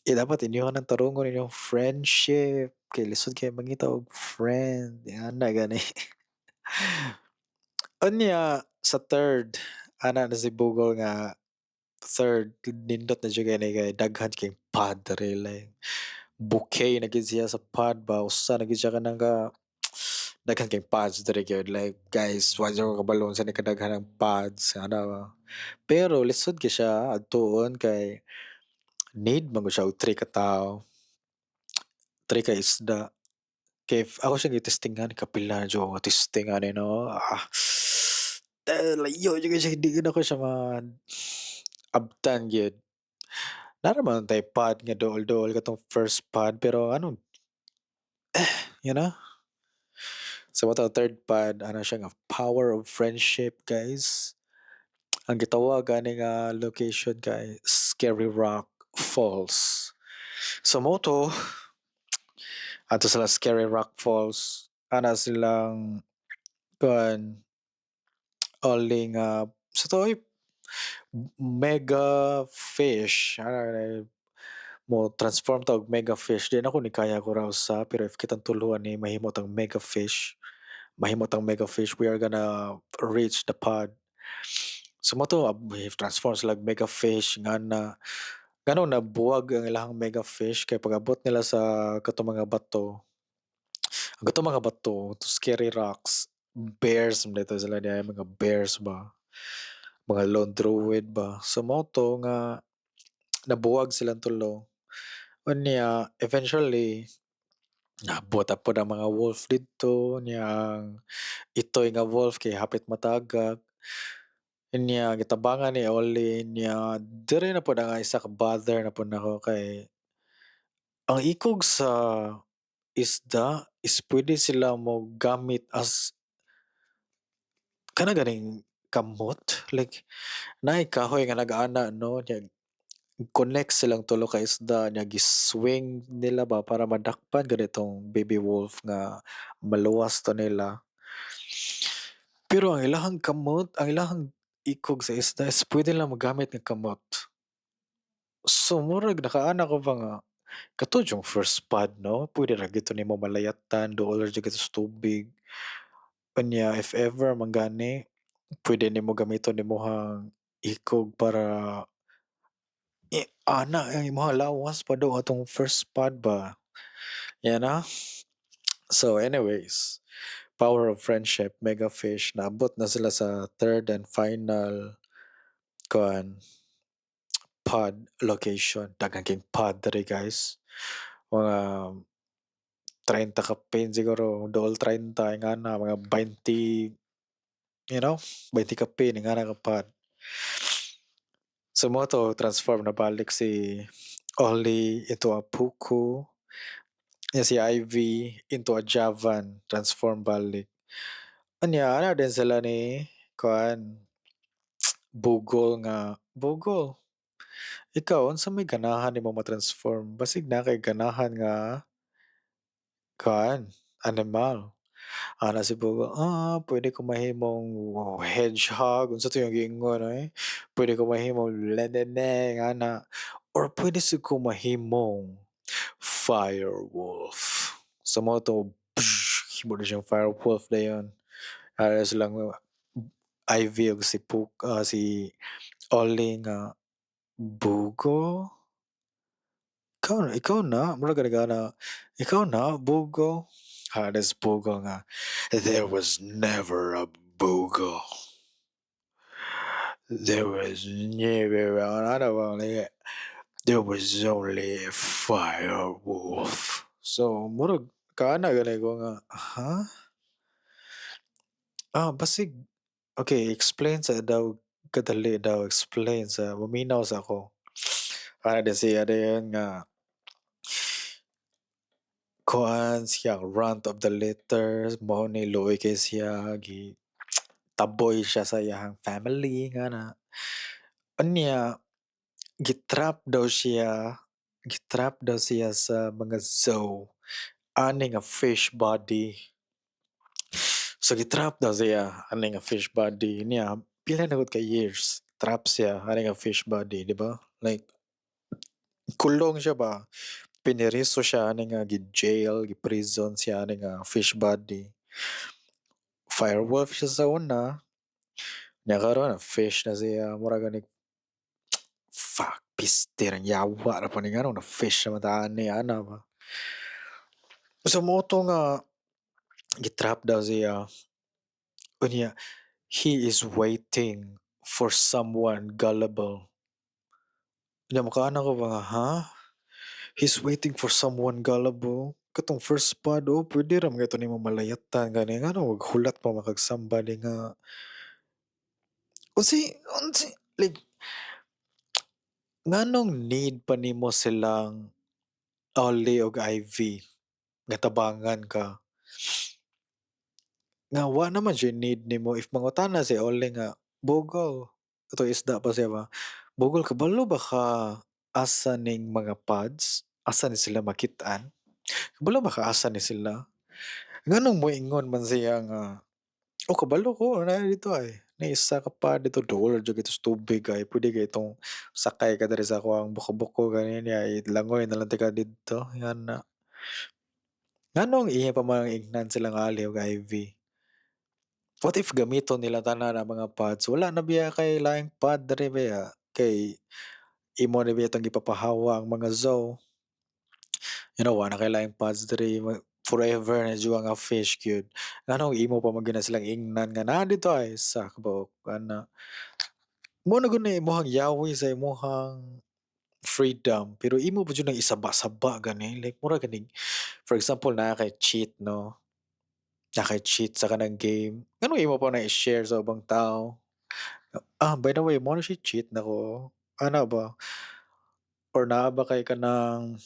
eh, dapat inyoha nang tarungon inyong friendship kay lisod kay mangita og friend, ingana gani. Unya sa third, ana na si Bugol nga third, nindot na jud kay ni kay daghan kay pod diri, like bouquet na gyud siya sa pod ba, usa na gyud siya kanang ka daghan kay pods diri gyud, like guys, wa jud ko kabalo unsa ni kadaghan ang pods ana ba. Pero lisod kay siya adtuon kay need man gud siya og 3 ka tawo, 3 ka isda. Kay if ako siyang gitestingan, kapila na jud ko nga testing ani, no. Layo jud kay siya, di gyud nako siya ma abtan gyud. Naa ra man tay pod nga duol-duol katong first pod, pero anong you know? So mao to third pod, ana siya nga power of friendship, guys. Ang gitawag ani nga location kay Scary Rock Falls. So mao to adto sila Scary Rock Falls, ana silang kuan Ollie nga sa to mega fish ana mo transform ta og mega fish. Di nako ni kaya ko ra usa, pero if kitang tulo ani mahimo tang mega fish, mahimo tang mega fish, we are gonna reach the pod. So mao to transform sila og mega fish nga na ngano nabuwag ang ilahang mega fish kay pag-abot nila sa katong mga bato, ang katong mga bato to scary rocks, bears man dito sila diay, mga bears ba, mga lone druid ba. So mao to nga nabuwag silang tulo. Unya eventually naabot na pod ang mga wolf didto, nya ang itoy nga wolf kay hapit matagak. Unya gitabangan ni Ollie, nya diri na pod ang isa ka bother na pod nako kay ang ikog sa isda is pwede sila mo gamit as kana ganing kamot, like naay kahoy nga nag-ana, no, nya connect silang tulo ka isda, nya gi-swing nila ba para madakpan ganitong baby wolf nga maluwas to nila. Pero ang ilahang kamot, ang ilahang ikog sa isda is pwede lang mogamit nga kamot. So murag nakaana ko ba nga kato yung first pod, no, pwede ra gyud to nimo malayatan, duol ra jud sa tubig. Unya if ever man gani pwede nimo gamiton imong ikog para ana ang imong lawas pa do atong first pod ba. So anyways, power of friendship, mega fish, naabot na sila sa third and final kuan, pod location. Daghan kay pod diri, guys, mga 30 kapin siguro, dool 30 ingana, mga 20, 20 kapin ingana ka pod. So mo to transform na balik si Ollie into a Puku. Ya, si Ivy into a Javan, transform balik. Unya ana din sila ni kuan, Bugol nga, "Bugol, ikaw, unsa may ganahan nimo ma-transform? Basig naa kay ganahan nga kuan, animal." Ana si Bugol, "Ah, pwede ko mahimong hedgehog," unsa to iyang giingon oy, "Pwede ko mahimong lelele ana or pwede sad ko mahimong firewolf." So mao to, himo na siyang firewolf dayon. Ana silang Ivy ug si Puk si Ollie nga, "Bugo? Ikaw, ikaw na," mura gani ana, "Ikaw na, Bugo?" Ana si Bugo nga, "There was never a Bugo. There was never," ana ba, "there was only a firewolf." So murag kaana gani ko nga, "Ha?" Ah, basig okay, explain sa daw kadali daw, explain sa maminaw sa ako. Ana din siya dayon nga kuan siyang runt of the litter, mao ni luoy kay siya, gi taboy siya sa iyahang family nga na. Unya gitrap daw siya sa mga zoo ani nga fish body. So gitrap daw siya ani nga fish body niya, pila na gud ka years trap siya ani nga fish body, di ba? Like kulong siya ba, piniriso siya ani nga gi-jail, gi-prison siya ani nga fish body. Firewolf siya sa una, nya karon fish na siya. Mura ganig, "Fuck, piste rang yawa ra pa ni, nganong na fish naman ta ani," ana ba. So mao to nga gitrap daw siya, unya he is waiting for someone gullible. Nya makaana ko ba nga, "Ha? He's waiting for someone gullible? Katong first pod, oh, pwede ra man to nimo malayatan gani, nganong maghulat pa man kag somebody nga unsay like nganong need pa nimo silang Ollie ug Ivy nga tabangan ka?" Nga wa naman siya need nimo. If mangutana si Ollie nga, "Bugol," katong isda pa siya ba, "Bugol, kabalo ba ka asa ning mga pods? Asa ni sila makit-an? Kabalo ba ka asa ni sila?" Nganong moingon man siya nga, "Oh, kabalo ko, naa didto ay, naay isa ka pod didto, duol ra jud kaayo sa tubig ay, pwede kay itong sakay ka diri sa akoang buko-buko gani niya, langoy na lang tika didto," ingana. Nganong iya pa man ingnan silang Ollie ug Ivy? What if gamiton nila tanan ang mga pods, wala na biya kay laing pod diri biya, kay imo na biya itong gipapahawa ang mga zoo. Wa na kay laing pods diri, forever na jud nga fish gyud. Nganong imo pa man gyud na silang ingnan nga naa didto ay sa kabuok ana. Mao na gud na imong yawi sa imong freedom, pero imo pa jud nang isaba-saba gani, like mura ganig, for example, naa kay cheat, no? Naa kay cheat sa kanang game, nganong imo pa na i-share sa ubang tawo? "Ah, by the way, mao na siya cheat nako," ana ba? Or naa ba kay kanang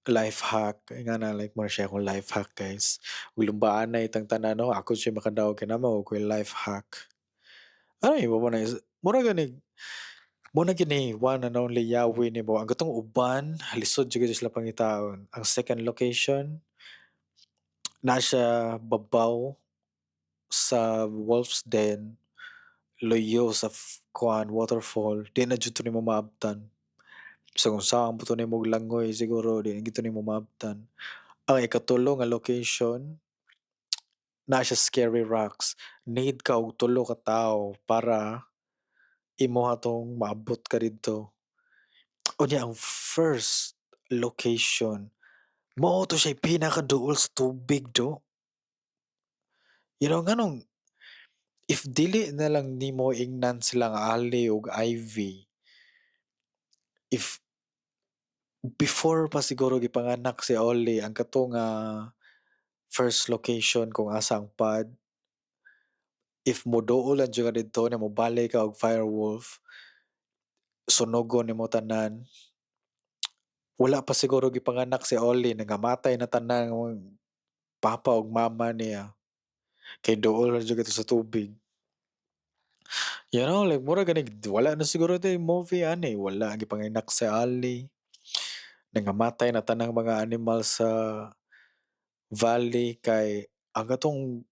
life hack ingana, like mao na siya akong life hack, guys. Ug lumbaanay tang tanan, no, ako siya makadawag kay naa man koy life hack. Ay, imo pa na mura ganig mao na gyud one and only yawi nimo. Ang katong uban lisod jud kaayo sila pangitaon. Ang second location naa siya babaw sa Wolf's Den, luyo sa kuan, waterfall, di na jud to nimo maabtan. So kung saan po to nimo langoy, siguro di na gyud to nimo maabtan. Ang ikatulo nga location Naa siya scary rocks. Need ka og tulo ka tawo para imuha tong maabot ka didto. Unya ang first location, mao to siya pinakaduol sa tubig do. Nganong if dili na lang nimo ingnan sila nga Ali ug Ivy, if before pa siguro gipanganak si Ollie ang kato nga first location kung asa ang pod, if moduol lang jud ka didto na mobalik ka og firewolf, sunogon nimo tanan. Wala pa siguro gipanganak si Ollie, nangamatay na tanan papa ug mama niya kay duol ra jud kadto sa tubig. Like mura ganig wala na siguro tay movie ani, wala gipanganak si Ali, nangamatay na tanang mga animal sa valley kay ang katong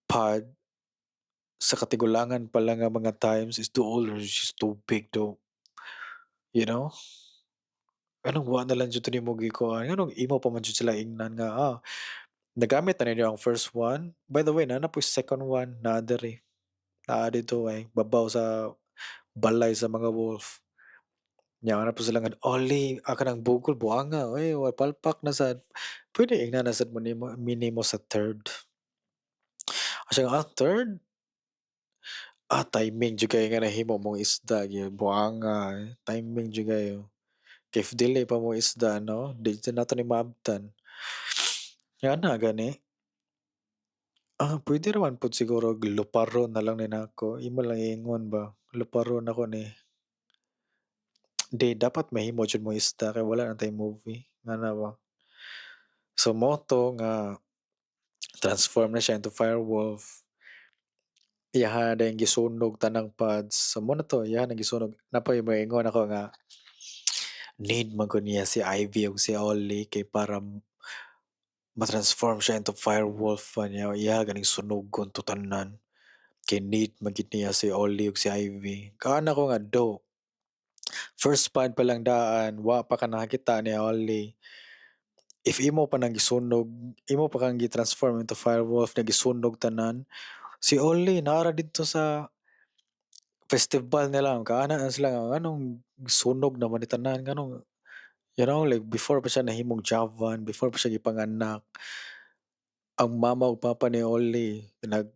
pod sa katigulangan pa lang nga mga times is duol ra jud sa tubig do. Nganong wa na lang jud to nimo gikuan, nganong imo pa man jud sila ingnan nga, nagamit na ninyo ang first one? By the way, naa na poy second one naa diri. Naa didto ay babaw sa balay sa mga wolf. Nya ana po sila nga, "Ollie, kanang bugol buanga oy, palpak na sad." Pwede ingna na sad mo nimo minimo sa third. Siya nga, third? Timing jud kaayo nga nahimo mong isda gyud, buanga timing jud kaayo. Kay if dili pa mo isda no, di jud nato ni maabtan. Ana gani. Pwede ra man pud siguro og luparon na lang ni nako, imo lang iingon ba, luparon nako ni. Di dapat mahimo jud mo isda kay wala na tay movie, ngana ba. So mao to nga transform na siya into firewolf. Iyaha dayong gisunog tanang pods. So mao na to, iyaha nang gisunog. Naa poy moingon ako nga need man gud niya si Ivy ug si Ollie kay para ma-transform siya into firewolf ba niya, iyaha ganing sunogon to tanan. Kay need man gid niya si Ollie ug si Ivy. Kaana ko nga do. First pod pa lang daan, wa pa ka nakakita ni Ollie. If imo pa nang gisunog, imo pa kang gi-transform into firewolf na gisunog tanan, si Ollie naa ra didto sa festival nila, kaana na sila nga nganong sunog naman ni tanan, nganong like before pa siya nahimong Javan, before pa siya gipanganak. Ang mama ug papa ni Ollie nag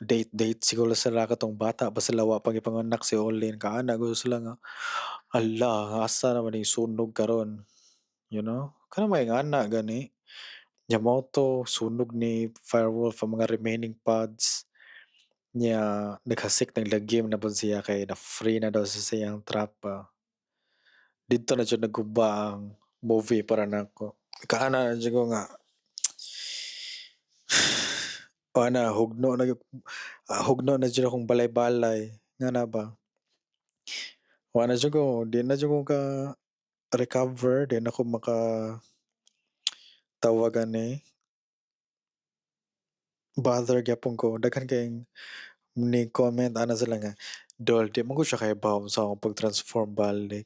date-date siguro sila katong bata pa sila, wa pa gipanganak si Ollie. Kaana gud sila nga, "Hala, asa naman ning sunog karon?" Kanang may ingana gani. Nya mao to sunog ni Firewolf ang mga remaining pods. Nya naghasik nag lagim na pud siya kay na-free na daw sa siyang trap ba. Didto na jud nagguba ang movie para nako. Kaana na jud ko nga ana hugno na jud akong balay-balay, ngana ba. Wa na jud ko, di na jud ko ka recover, di na ko maka tawag ani, bother gyapon ko. Daghan kaayong ni comment ana sila nga, "Dol, di man gud siya kahibaw unsa akong pag-transform balik."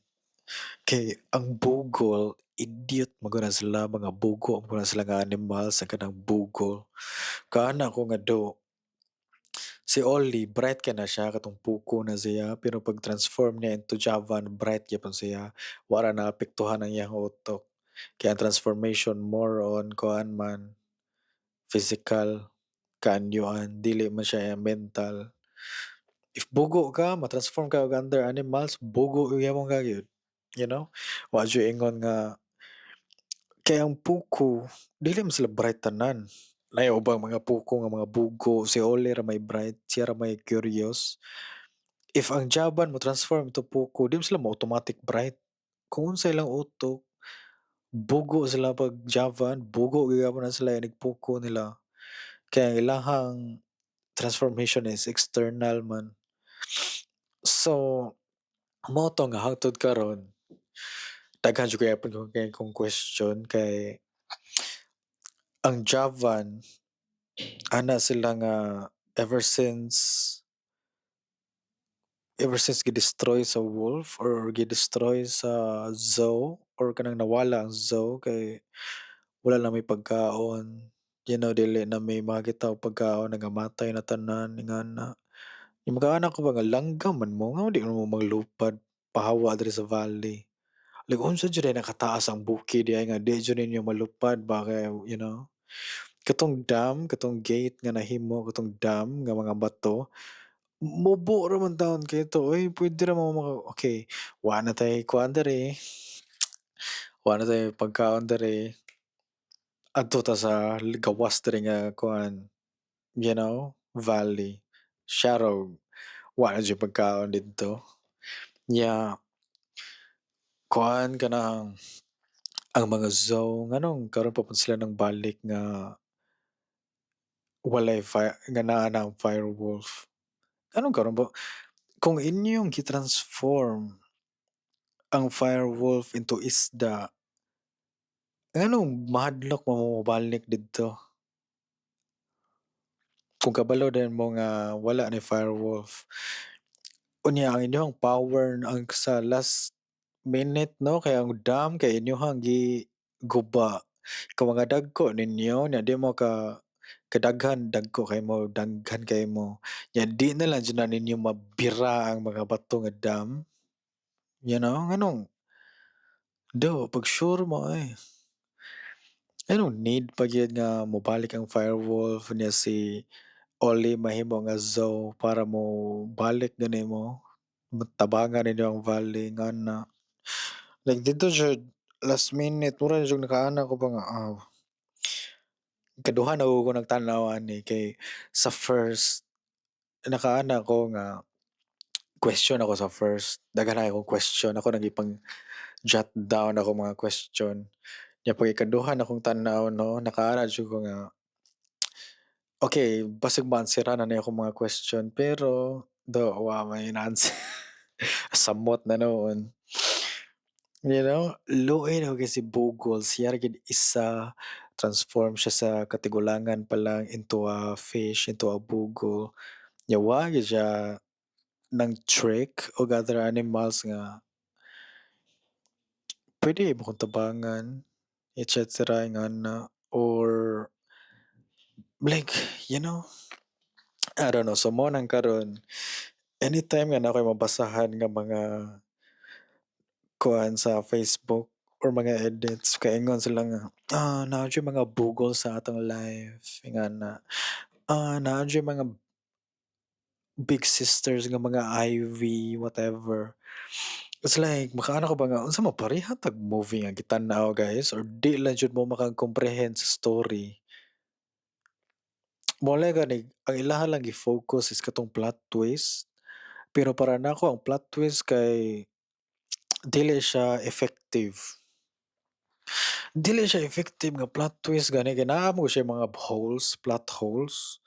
Kay ang bugol, idiot man gud na sila, mga bugo man gud na sila nga animals ang kanang bugol. Kaana ko nga do. Si Ollie bright kay na siya katong puko na siya, pero pag transform niya into Javan, bright gyapon siya. Wa ra naapektuhan ang iyang utok. Kay ang transformation more on kuan man, physical kaanyuan, dili man siya mental. If bugo ka, ma-transform ka og other animals, bugo gyapon ka gyud. Wa jud ingon nga kay ang puko dili man sila bright tanan. Naay ubang mga puko nga mga bugo, si Ollie ra may bright, siya ra may curious. If ang Javan mo transform into puko, di man sila mo automatic bright. Kung unsa ilang utok, bugo sila pag Javan, bugo gihapon na sila inig puko nila. Kay ang ilahang transformation is external man. So, mao to nga hangtod karon daghan jud gihapon kay kong question kay ang Javan ana sila nga ever since gi-destroy sa wolf or gi-destroy sa zoo or kanang nawala ang zoo kay wala na may pagkaon. Dili na may makakita og pagkaon, nagamatay na tanan ingana. Yung makaana ko ba nga langgam man mo, ngano di mo maglupad pahawa diri sa valley? Like unsa jud ay nakataas ang bukid diay nga di jud ninyo malupad ba kay. Katong dam, katong gate nga nahimo, katong dam nga mga bato, mubo ra man taon kaayo to oy, pwede ra mo maka okay, wa na tay kuan diri, wa na tay pagkaon diri, adto ta sa gawas diri nga kuan, valley. Shadow, wa na jud pagkaon didto. Nya kuan kanang ang mga Zhou, nganong karon pa pud sila nang balik nga walay fire nga naa na ang firewolf? Nganong karon ba kung inyong gi-transform ang firewolf into isda, nganong mahadlok mo mobalik didto? Kung kabalo din mo nga wala ni firewolf. Unya ang inyong power ang sa last minute, no, kay ang dam kay inyohang giguba. Kung mga dagko ninyo nya di mo ka kadaghan, dagko kay mo, daghan kay mo nya di na lang jud na ninyo mabira ang mga bato nga dam. Nganong do pag sure mo eh. Anong need pa gyud nga mobalik ang firewolf niya, si Ollie mahimo nga Zhou para mo balik gani mo tabangan ninyo ang valley ngana? Like didto jud last minute mura jud nakaana ko ba nga ah. Kaduha na ko nagtan-aw ani kay sa first nakaana ko nga question ako sa first, daghan na akong question, ako nang ipang jot down ako mga question. Nya pag ikaduha na akong tan-aw, no, nakaana jud ko nga okay, basig ma-answeran na ni akong mga question, pero do wa may na-answer. Samot na noon. Luoy na kay si Bugol, siya ra gyud isa, transform siya sa katigulangan pa lang into a fish, into a bugol. Nya wa gyud siya nang trick og other animals nga pwede mo kong tabangan, etc. Ingana or like, I don't know. So mao nang karon anytime nga naa ko'y mabasahan nga mga kuan sa Facebook or mga edits, kaingon sila nga, "Ah, naa jud mga bugol sa atong life," ingana. "Ah, naa jud mga big sisters nga mga Ivy," whatever. It's like makaana ko ba nga unsa man, pareha tag movie nga gitan-aw, guys, or di lang jud mo maka-comprehend sa story? Mao lang gani ang ilaha lang gi-focus is katong plot twist, pero para nako ang plot twist kay dili siya effective. Dili siya effective nga plot twist gani kay naa mo siya mga holes, plot holes.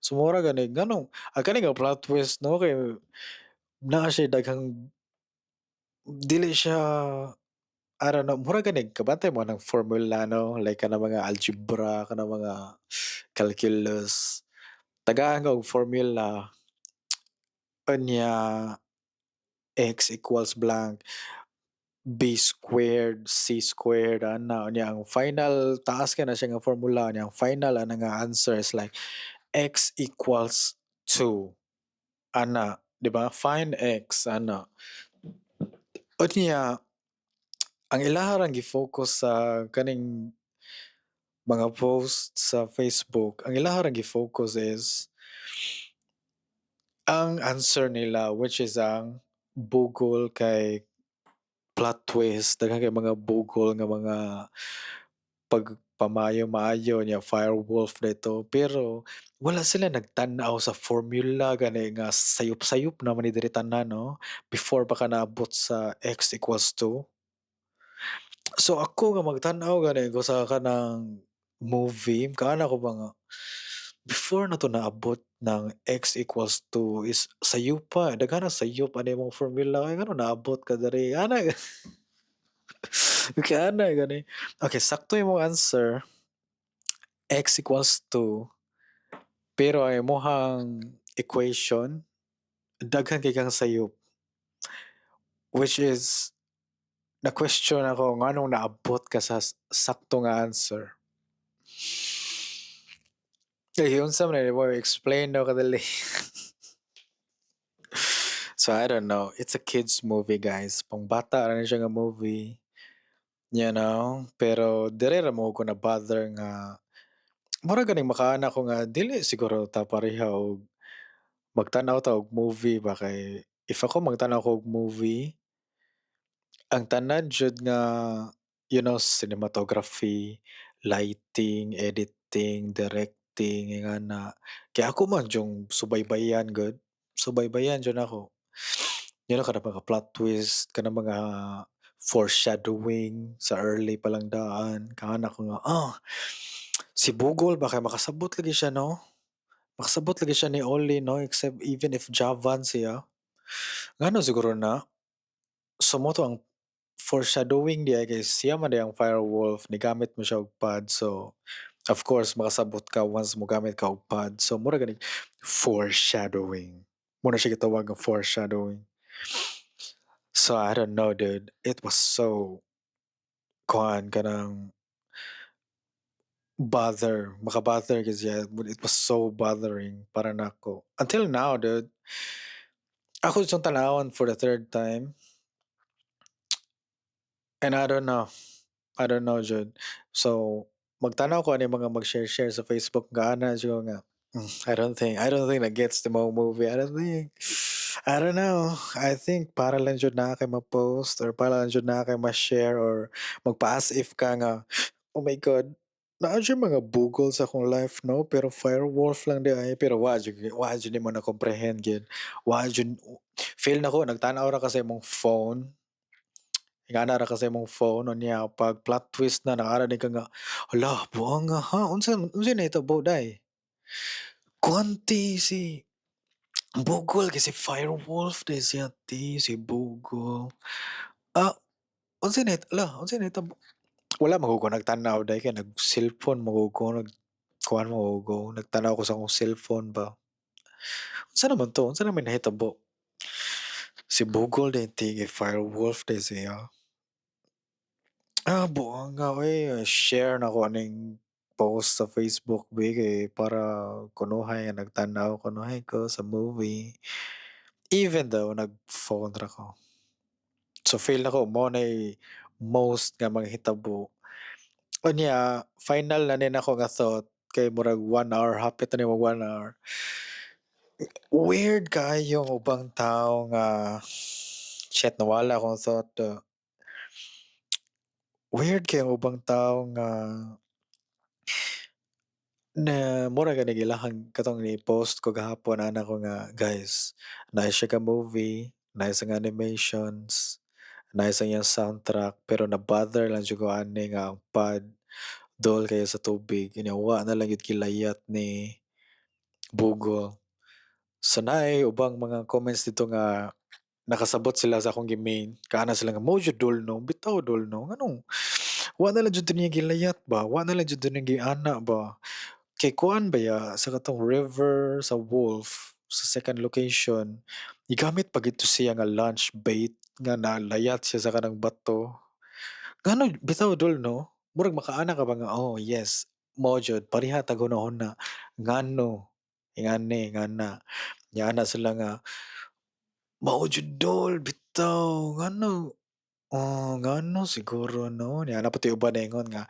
So mura gani nganong ang kani nga plot twist, no, kay naa siya daghang dili siya, I don't know, mura gani kabantay mo ng formula, no, like kanang mga algebra, kanang mga calculus. Tagaan ka og formula, unya x equals blank, b squared, c squared ana, unya ang final taas kay na siya nga formula, unya ang final ana nga answer is like x equals 2 ana, di ba? Find x ana. Unya ang ilaha rang gi-focus sa kaning mga post sa Facebook, ang ilaha rang gi-focus is ang answer nila, which is ang bugol kay plot twist, daghan kay mga bugol nga mga pagpamayo-maayo niya, firewolf dito, pero wala sila nagtan-aw sa formula gani nga sayop-sayop naman ni diri tanan, no, before pa ka naabot sa x equals 2. So ako nga magtan-aw gani ko sa kanang movie, kaana ko ba nga before na to naabot ng x equals 2 is sayop pa, daghan na sayop ani imong formula kay ngano naabot ka diri ana? Kay ana gani. Okay, sakto imong answer, x equals 2, pero ang imong equation daghan kay kang sayop. Which is na-question ako nganong naabot ka sa sakto nga answer. Kay unsa man nimo explain daw kadali. So I don't know, it's a kids movie, guys, pangbata ra ni siya nga movie. Pero diri ra mo ko na-bother nga mura ganing makaana ko nga dili siguro ta pareha og magtan-aw ta og movie ba, kay if ako magtan-aw ko og movie, ang tanan jud nga cinematography, lighting, editing, directing, ingana, kay ako man jung subaybayan gud, subaybayan jud nako. Kanang mga plot twist, kanang mga foreshadowing sa early pa lang daan, kaana ko nga, "Ah, si Bugol ba kay makasabot lagi siya, 'no? Makasabot lagi siya ni Ollie, 'no, except even if Javan siya." Ngano siguro na? So mao to ang foreshadowing diay, kay siya man diay ang Firewolf, nigamit mo siya og pad, so of course makasabot ka once mogamit ka og pad. So mura gani foreshadowing. Mao na siya gitawag nga foreshadowing. So I don't know, dude, it was so kuan, kanang bother, maka-bother gyud siya. It was so bothering para nako. Until now, dude. Ako siyang tan-awon for the third time. And I don't know. I don't know jud. So magtan-aw ko ani mga mag-share-share sa Facebook, gaana jud ko nga, I don't think that gets the mo movie. I don't think. I don't know. I think para lang jud na kay ma-post or para lang jud na kay ma-share or magpa-as if ka nga, "Oh my God, naa jud mga bugol sa akong life, 'no, pero Firewolf lang diay." Pero wa jud nimo na-comprehend gyud. Wa jud, feel nako nagtan-aw ra ka sa imong phone. Ingana ra ka sa imong phone, unya pag plot twist na, naa ra ni ka nga, "Hala, buanga ha, unsa nahitabo day? Kuan ti si Bugol kay si Firewolf diay siya ti, si Bugol. Ah, unsay nahit hala, unsay nahitabo?" Wala man gud ko nagtan-aw day kay nag-cellphone man gud ko, nag-kuan man gud ko, nagtan-aw ko sa akong cellphone ba. Unsa naman to, unsa naman nahitabo? Si Bugol diay ti kay Firewolf diay siya. Ah, buanga oy, share nako aning post sa Facebook be kay para kunuhay nga nagtan-aw kunuhay ko sa movie. Even though nag-phone ra ko. So feel nako mao nay most nga manghitabo. Unya final na ni nako nga thought kay murag 1 hour, hapit na ni mag 1 hour. Weird kaayo ang ubang tawo nga, shit, nawala akong thought. Weird kaayo ang ubang tawo nga na mura gani ilahang katong ni-post ko gahapon ana ko nga, "Guys, nice siya ka movie, nice ang animations, nice ang iyang soundtrack, pero na-bother lang jud ko ani nga ang pad duol kaayo sa tubig unya wa na lang gyud gilayat ni Bugol." So naay ubang mga comments didto nga nakasabot sila sa akong gi-mean, kaana sila nga, "Mao jud dol, 'no, bitaw dol, 'no, nganong wa na lang jud to niya gilayat ba, wa na lang jud to niya giana ba?" Kay kuan baya sa katong river sa wolf sa second location, gigamit pa gid to siya nga launch bait nga nalayat siya sa kanang bato. Ngano bitaw dol, 'no, murag makaana ka ba nga, "Oh yes, mao jud pareha tag huna-huna, ngano ingani ingana." Niana sila nga, "Mao jud dol bitaw ngano, oh, ngano siguro, 'no?" Niana pa to'y uban niingon nga,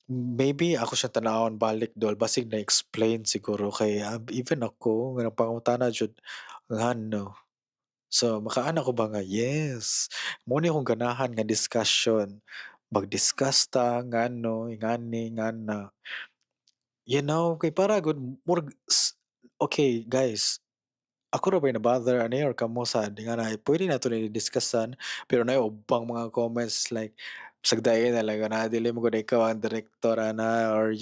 "Maybe ako siyang tan-awon balik dol, basig na-explain siguro kay even ako nga nagpangutana jud ngano." So makaana ko ba nga, yes, mao ni akong ganahan nga discussion, mag-discuss ta ngano, ingani, ingana. Kay para gud murag okay guys, ako ra ba'y na-bother ani or kamo sad nga puwede nato ni i-discussan, pero naay ubang mga comments like sagdain na lang na dili man gud ikaw ang direktor ana or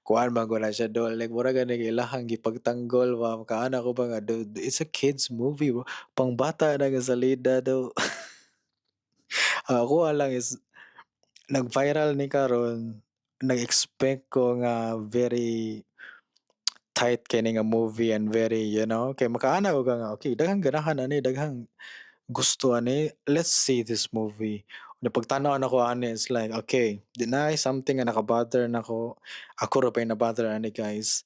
kuan man gud na siya dol, like mura gani ilahang gipagtanggol ba, makaana ko ba nga, "Dude, it's a kids movie, pangbata na nga salida daw." Ang akoa lang is nag-viral ni karon, nag-expect ko nga very tight kini nga movie and very kay makaana ko nga, okay, daghang ganahan ani, daghang gusto ani, let's see this movie. Unya pagtan-aw nako ani, it's like, okay, di naay something nga naka-bother nako, ako ra ba'y na-bother ani, guys?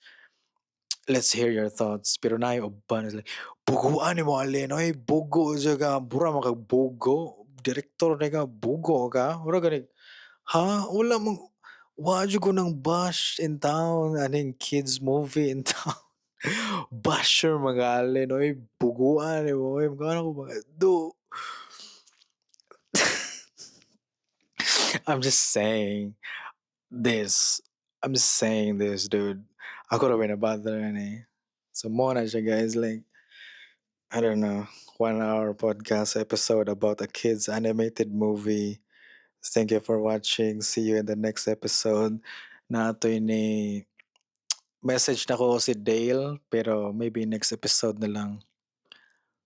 Let's hear your thoughts. Pero naay uban is like, "Bugoan nimo, Alin, oy, bugo jud ka, mura man kag bugo, direktor na ka, bugo ka." Mura gani, ha? Wala man, wa jud ko nang bash in town aning kids movie in town. Basher man ka, Alin, oy, buguan nimo, oy, mukha ko ba do. I'm just saying this. I'm just saying this, dude. Ako ra ba na-bother ani. So mao na siya, guys, like, I don't know, 1 hour podcast episode about a kids animated movie. Thank you for watching. See you in the next episode. Naa toy ni message nako si Dale, pero maybe next episode na lang.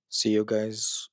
See you guys.